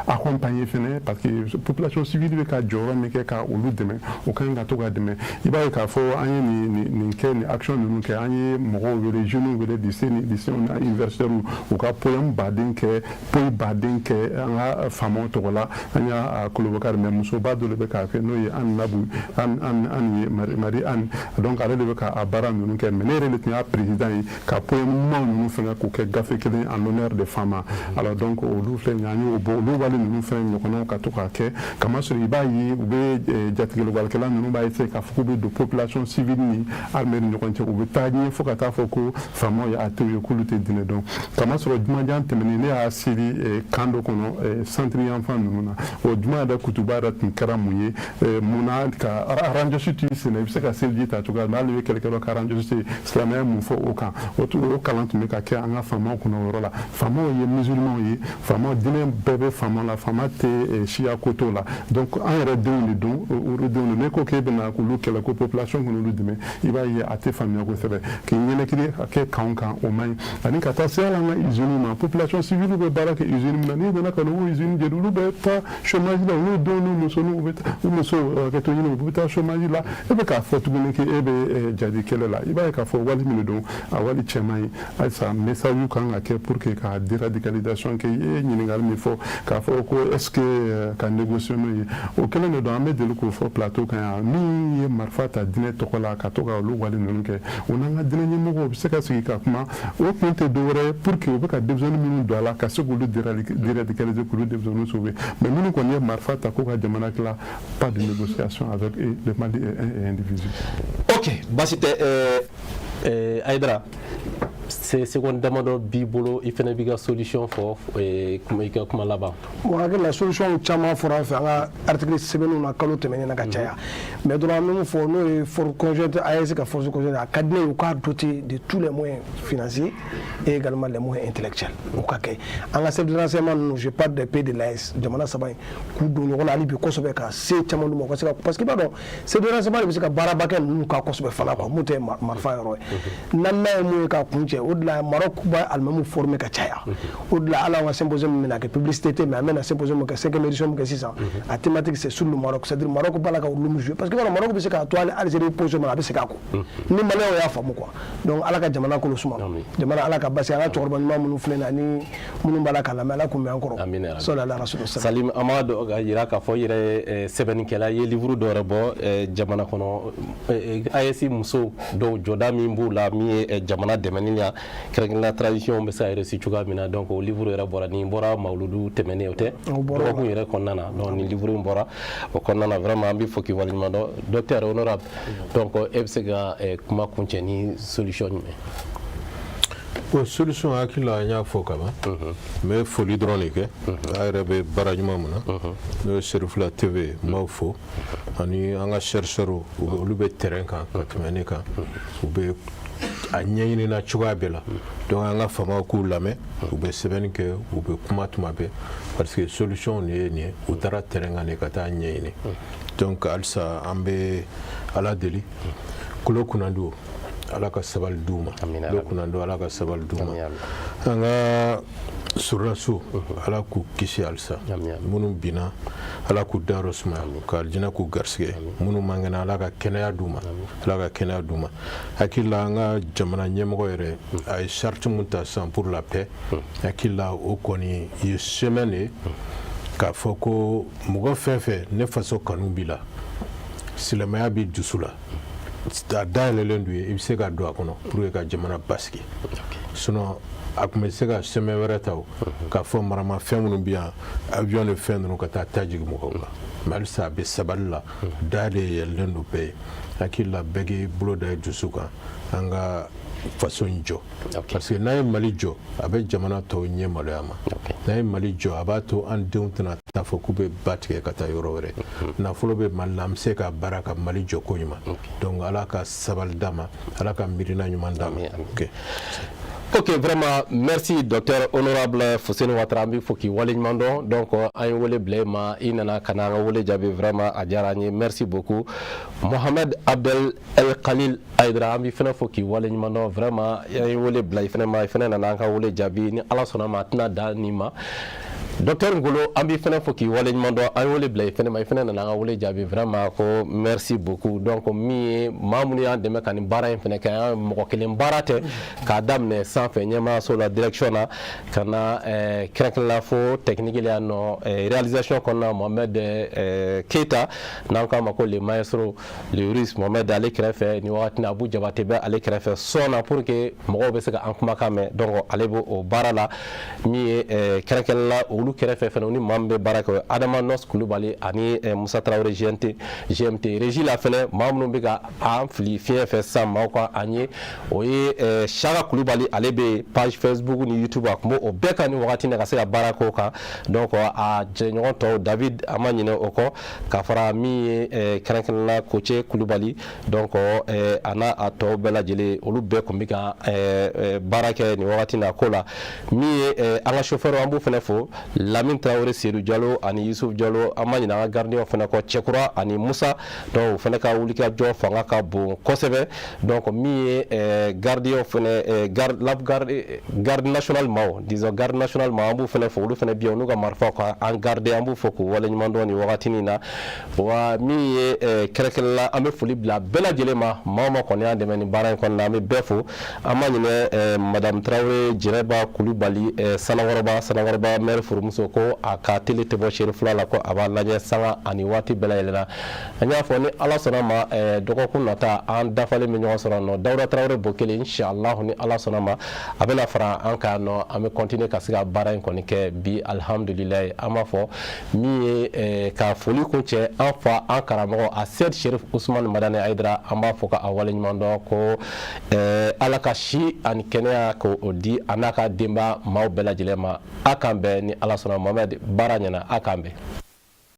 accompagner fɛnɛ, parce que population civile bɛ ka jɔyɔrɔ min kɛ ka olu dɛmɛ, o kan ka to ka dɛmɛ. I b'a ye k'a fɔ an ye nin kɛ, nin action ninnu kɛ, an ye mɔgɔw wele, jeunes wele, lycée ni lycée ni universitaires, u ka poème baden kɛ, poyi baden kɛ an ka faamaw tɔgɔ la. An y'a Kolobakari, mais musoba dɔ de bɛ k'a kɛ, n'o ye Anne Nabu, Anne ye Marie Anne. Donc ale de bɛ ka a baara ninnu kɛ, mais ne yɛrɛ de tun y'a président ye ka poème ɲumanw ninnu fɛnɛ k'o kɛ gafe kelen en l'honneur de Fama. Alors donc olu filɛ nin ye, an y'o bɔ, olu wale ninnu fɛnɛ ɲɔgɔnnaw ka to k'a kɛ, kamasɔrɔ i b'a ye u bɛ jatigɛliwalikɛla ninnu b'a essayer k'a fɔ k'u bɛ don population civile ni armée ni ɲɔgɔn cɛ, u bɛ taa ɲɛ fo ka taa fɔ ko faamaw ye athée ye, k'olu tɛ diinɛ dɔn. Kamasɔrɔ jumajan tɛmɛnen, ne y'a seli kan dɔ kɔnɔ, centre yanfan ninnu na, o juma yɛrɛ kutuba yɛrɛ tun kɛra mun ye? Munna ka randjɔsi t'i sen na, i bɛ se ka seliji ta cogoya min, hali i bɛ kɛlɛkɛlaw ka randjɔsi, silamɛya mun fɔ o kan? O kalan tun bɛ ka kɛ an ka faamaw kunna o yɔrɔ la. Faamaw ye musulmanw ye, faamaw diinɛ bɛɛ bɛ faama la, faama tɛ siya ko t'o la. Donc an yɛrɛ denw de don, olu denw don. Ne ko k'e bɛna k'olu kɛlɛ, ko population k'olu dɛmɛ, i b'a ye a tɛ faamuya kosɛbɛ. K'i ɲɛnɛkili ka kɛ kanw kan, o man ɲi. Ani ka taa se hali an ka usine ma, population civile bɛ baara kɛ usine min na, n'i nana ka n'o usine jeni, olu bɛ taa chômage la, olu denw n'u musoninw bɛ taa, u musow hakɛto ɲini, u bɛ taa chômage la. E bɛ k'a fɔ tuguni k'e bɛ jadi kɛlɛ la. I b'a ye k'a fɔ wali min don, a wali cɛ man ɲi. Halisa message kan ka kɛ pour que ka déradicalisation kɛ. I ye ɲininkali min fɔ k'a fɔ ko est ce que ka négocier n'o ye, o kɛlen de don. An bɛ deli k'o fɔ plateau kan yan, min ye marifa ta diinɛ tɔgɔ la ka to ka olu wale ninnu kɛ, o n'an ka diinɛ ɲɛmɔgɔw bɛ se ka sigi ka kuma. O kun tɛ dɔwɛrɛ ye pour que u bɛ ka denmisɛnnin minnu don a la, ka se k'olu déradicaliser. radicaliser k'olu denmisɛnninw sauver. Mais minnu kɔni ye marifa ta k'u ka jamana tila, pas de négociation avec eux. Le Mali est un et indivisible. Ok, baasi tɛ. Hayidara, seconde damadɔ b'i bolo, i fana b'i ka solution fɔ, i ka kuma laban. Bon, hakili la, solution caman fɔra an fɛ an ka article sɛbɛnniw na kalo tɛmɛnen na ka caya. Mais dɔrɔn, an bɛ mun fɔ, n'o ye force conjointe, AES ka force conjointe, a ka di ne ye u k'a doter de tous les moyens financiers et également les moyens intellectuels. O ka kɛ an ka service de renseignement ninnu, je parle des pays de l'AES, jamana saba in, k'u don ɲɔgɔn na hali bi kosɛbɛ, ka se caman d'u ma u ka se ka, parce que i b'a dɔn, service de renseignement de bɛ se ka baaraba kɛ ninnu kan kosɛbɛ fana quoi, mun tɛ marifa yɔrɔ ye. Naaninan ye mun ye, k'a kun cɛ, o de la Maroc b'a alimamiw former ka caya. O de la hali an ka symposium min bɛna kɛ, publicité tɛ, mais an bɛna symposium kɛ, cinquième édition min kɛ sisan, a thématique, c'est sur le Maroc, c'est à dire Maroc b'a la ka olu jouer, parce que i b'a dɔn, Maroc bɛ se k'a to hali Algérie position min na, a bɛ segin a kɔ ni Maliyɛnw y'a faamu quoi. Donc Ala ka jamana kolo suma, jamana Ala ka basi, an ka cɛkɔrɔba ɲuman minnu filɛ nin ye ani minnu b'a la k'a lamɛn, Ala k'u mɛn an kɔrɔ. Sɔli ala rasul. Salim, an b'a dɔn ka yira k'a fɔ i yɛrɛ ye sɛbɛnnikɛla ye, livre dɔ yɛrɛ bɔ jamana kɔnɔ, AES musow dɔw jɔda min b'u la, min ye jamana dɛmɛni la, kɛrɛnkɛrɛnnenya transition bɛ se ka réussir cogoya min na. Donc o livre yɛrɛ bɔra, nin bɔra mawuludu tɛmɛnen, o tɛ dɔgɔkun yɛrɛ kɔnɔna na. Donc nin livre in bɔra o kɔnɔna na. Vraiment, an bɛ fɔ k'i waleɲuman dɔn, docteur honorable. Donc e bɛ se ka kuma kuncɛ ni solution jumɛn? Bon, solution, hakili la, an y'a fɔ kaban. N bɛ foli dɔrɔn de kɛ. A yɛrɛ bɛ baara ɲuman min na, n'o ye Serifula TV, n b'aw fo, ani an ka chercheurs, olu bɛ terrain kan ka tɛmɛ ne kan, u bɛ a ɲɛɲinina cogoya bɛɛ la. Donc an ka faamaw k'u lamɛn, u bɛ sɛbɛnni kɛ, u bɛ kuma tuma bɛɛ, parce que solution de ye nin ye. U taara terrain kan de ka taa ɲɛɲini. Donc halisa an bɛ Ala deli, kulo kunnandi, Ala ka sabali d'u ma, kulo kunnandi, Ala ka sabali d'u ma. An ka sɔrɔdasiw, Ala k'u kisi halisa. Minnu binna, Ala k'u dayɔrɔ sumaya, ka alijinɛ k'u garisɛgɛ. Minnu man kɛnɛ, Ala ka kɛnɛya d'u ma, Ala ka kɛnɛya d'u ma. Hakili la, an ka jamana ɲɛmɔgɔ yɛrɛ, a ye charte mun ta sisan pour la paix, hakili la, o kɔni ye chemin de ye k'a fɔ ko mɔgɔ fɛn fɛn ne faso kanu b'i la, silamɛya b'i dusu la, a dayɛlɛlen don ye, i bɛ se ka don a kɔnɔ pour que ka jamana basigi. Sinon a tun bɛ se ka chemin wɛrɛ ta, o k'a fɔ maramafɛn minnu bɛ yan, avion ni fɛn ninnu, ka taa ta jigin mɔgɔw kan. Mais halisa a bɛ sabali la, da de yɛlɛlen don bɛɛ ye. Hakili la, bɛɛ k'i bolo da i dusu kan, an ka faso in jɔ, parce que n'a ye Mali jɔ, a bɛ jamana tɔw ɲɛ maloya ma. N'a ye Mali jɔ, a b'a to an denw tɛna taa fɔ k'u bɛ ba tigɛ ka taa yɔrɔ wɛrɛ. Nafolo bɛ Mali la, an bɛ se ka baara ka Mali jɔ ko ɲuman. Donc Ala ka sabali d'a ma, Ala ka miirina ɲuman d'a ma. Ok, vraiment, merci docteur honorable Fousseni Ouattara, an b'i fo k'i waleɲuman dɔn. Donc an ye wele bila i ma, i nana ka na an ka wele jaabi, vraiment a diyara an ye, merci beaucoup. Mohamed Abdel El Khalil Aydara, an b'i fana fo k'i waleɲuman dɔn. Vraiment, an ye wele bila i fana ma, i fana nana an ka wele jaabi. Ni Ala sɔnna ma, a tɛna dan nin ma. Docteur Ngolo, an b'i fana fo k'i waleɲuman dɔn. An ye wele bila i fana ma, i fana nana an ka wele jaabi, vraiment ko merci beaucoup. Donc min ye maa minnu y'an dɛmɛ ka nin baara in fana kɛ, an mɔgɔ kelen baara tɛ, k'a daminɛ sanfɛ ɲɛmaayaso la, direction na, ka na kɛrɛnkɛrɛnnenya fo technique la yan nɔ, réalisation kɔnɔna, Mohamed Keita, n'an k'a ma ko le maestro, le russe Mohamed, ale kɛrɛfɛ nin wagati na, Abu Jabate bɛ ale kɛrɛfɛ son na pour que mɔgɔw bɛ se ka an kumakan mɛn. Donc ale b'o o baara la. Min ye kɛrɛnkɛrɛnnenya olu kɛrɛfɛ fɛnɛ, ni maa min bɛ baara kɛ, Adama Nos Kulubali ani Musa Tarawele GMT, GMT régie la fɛnɛ, maa minnu bɛ ka an fili fiɲɛ fɛ sisan, maaw ka an ye, o ye Saka Kulubali, ale bɛ page Facebook ni YouTube, a tun b'o bɛɛ kan nin wagati na ka se ka baara k'o kan. Donc a jɛɲɔgɔn tɔw, David, an ma ɲinɛ o kɔ, ka fara min ye kɛrɛnkɛrɛnnenya Koce Kulubali, donc a n'a a tɔw bɛɛ lajɛlen, olu bɛɛ tun bɛ ka baara kɛ nin wagati na ko la. Min ye an ka chauffeur, an b'u fɛnɛ fo, Lamine Traoré, Seydou Diallo ani Youssouf Diallo. An ma ɲinɛ an ka gardien fɛnɛ kɔ, Cɛkura ani Musa. Donc o fɛnɛ ka wulikajɔ fanga ka bon kosɛbɛ. Donc min ye gardien fɛnɛ, garde la garde, garde nationale maaw, disons garde nationale maaw, an b'u fɛnɛ fo, olu fɛnɛ bi yan n'u ka marifaw ka an garder, an b'u fo k'u waleɲuman dɔn nin wagati na. Wa min ye kɛrɛnkɛrɛnnenya, an bɛ foli bila bɛɛ lajɛlen ma, maa o maa kɔni y'an dɛmɛ nin baara in kɔnɔna na, an bɛ bɛɛ fo. An ma ɲinɛ madame Traoré Jɛnɛba Kulubali, Sanakɔrɔba, Sanakɔrɔba maire furumuso. furumuso ko a ka télé tɛ bɔ Cherifla la, ko a b'a lajɛ sanga ani waati bɛɛ lajɛlen na. An y'a fɔ, ni Ala sɔnna ma, dɔgɔkun nata an dafalen bɛ ɲɔgɔn sɔrɔ nɔ. Dawuda Tarawele Bokele, inshallah, ni Ala sɔnna ma, a bɛna fara an kan nɔ. An bɛ continuer ka se ka baara in kɔni kɛ bi. Alhamdulilayi, an b'a fɔ min ye ka foli kun cɛ, an fa, an karamɔgɔ a Seyid Cherif Ousmane Madani Hayidara, an b'a fɔ ka a waleɲuman dɔn ko Ala ka si ani kɛnɛya k'o di a n'a ka denba maaw bɛɛ lajɛlen ma. A k'an bɛn ni Ala sɔnna. Mohamed, baara ɲɛna, a k'an bɛn.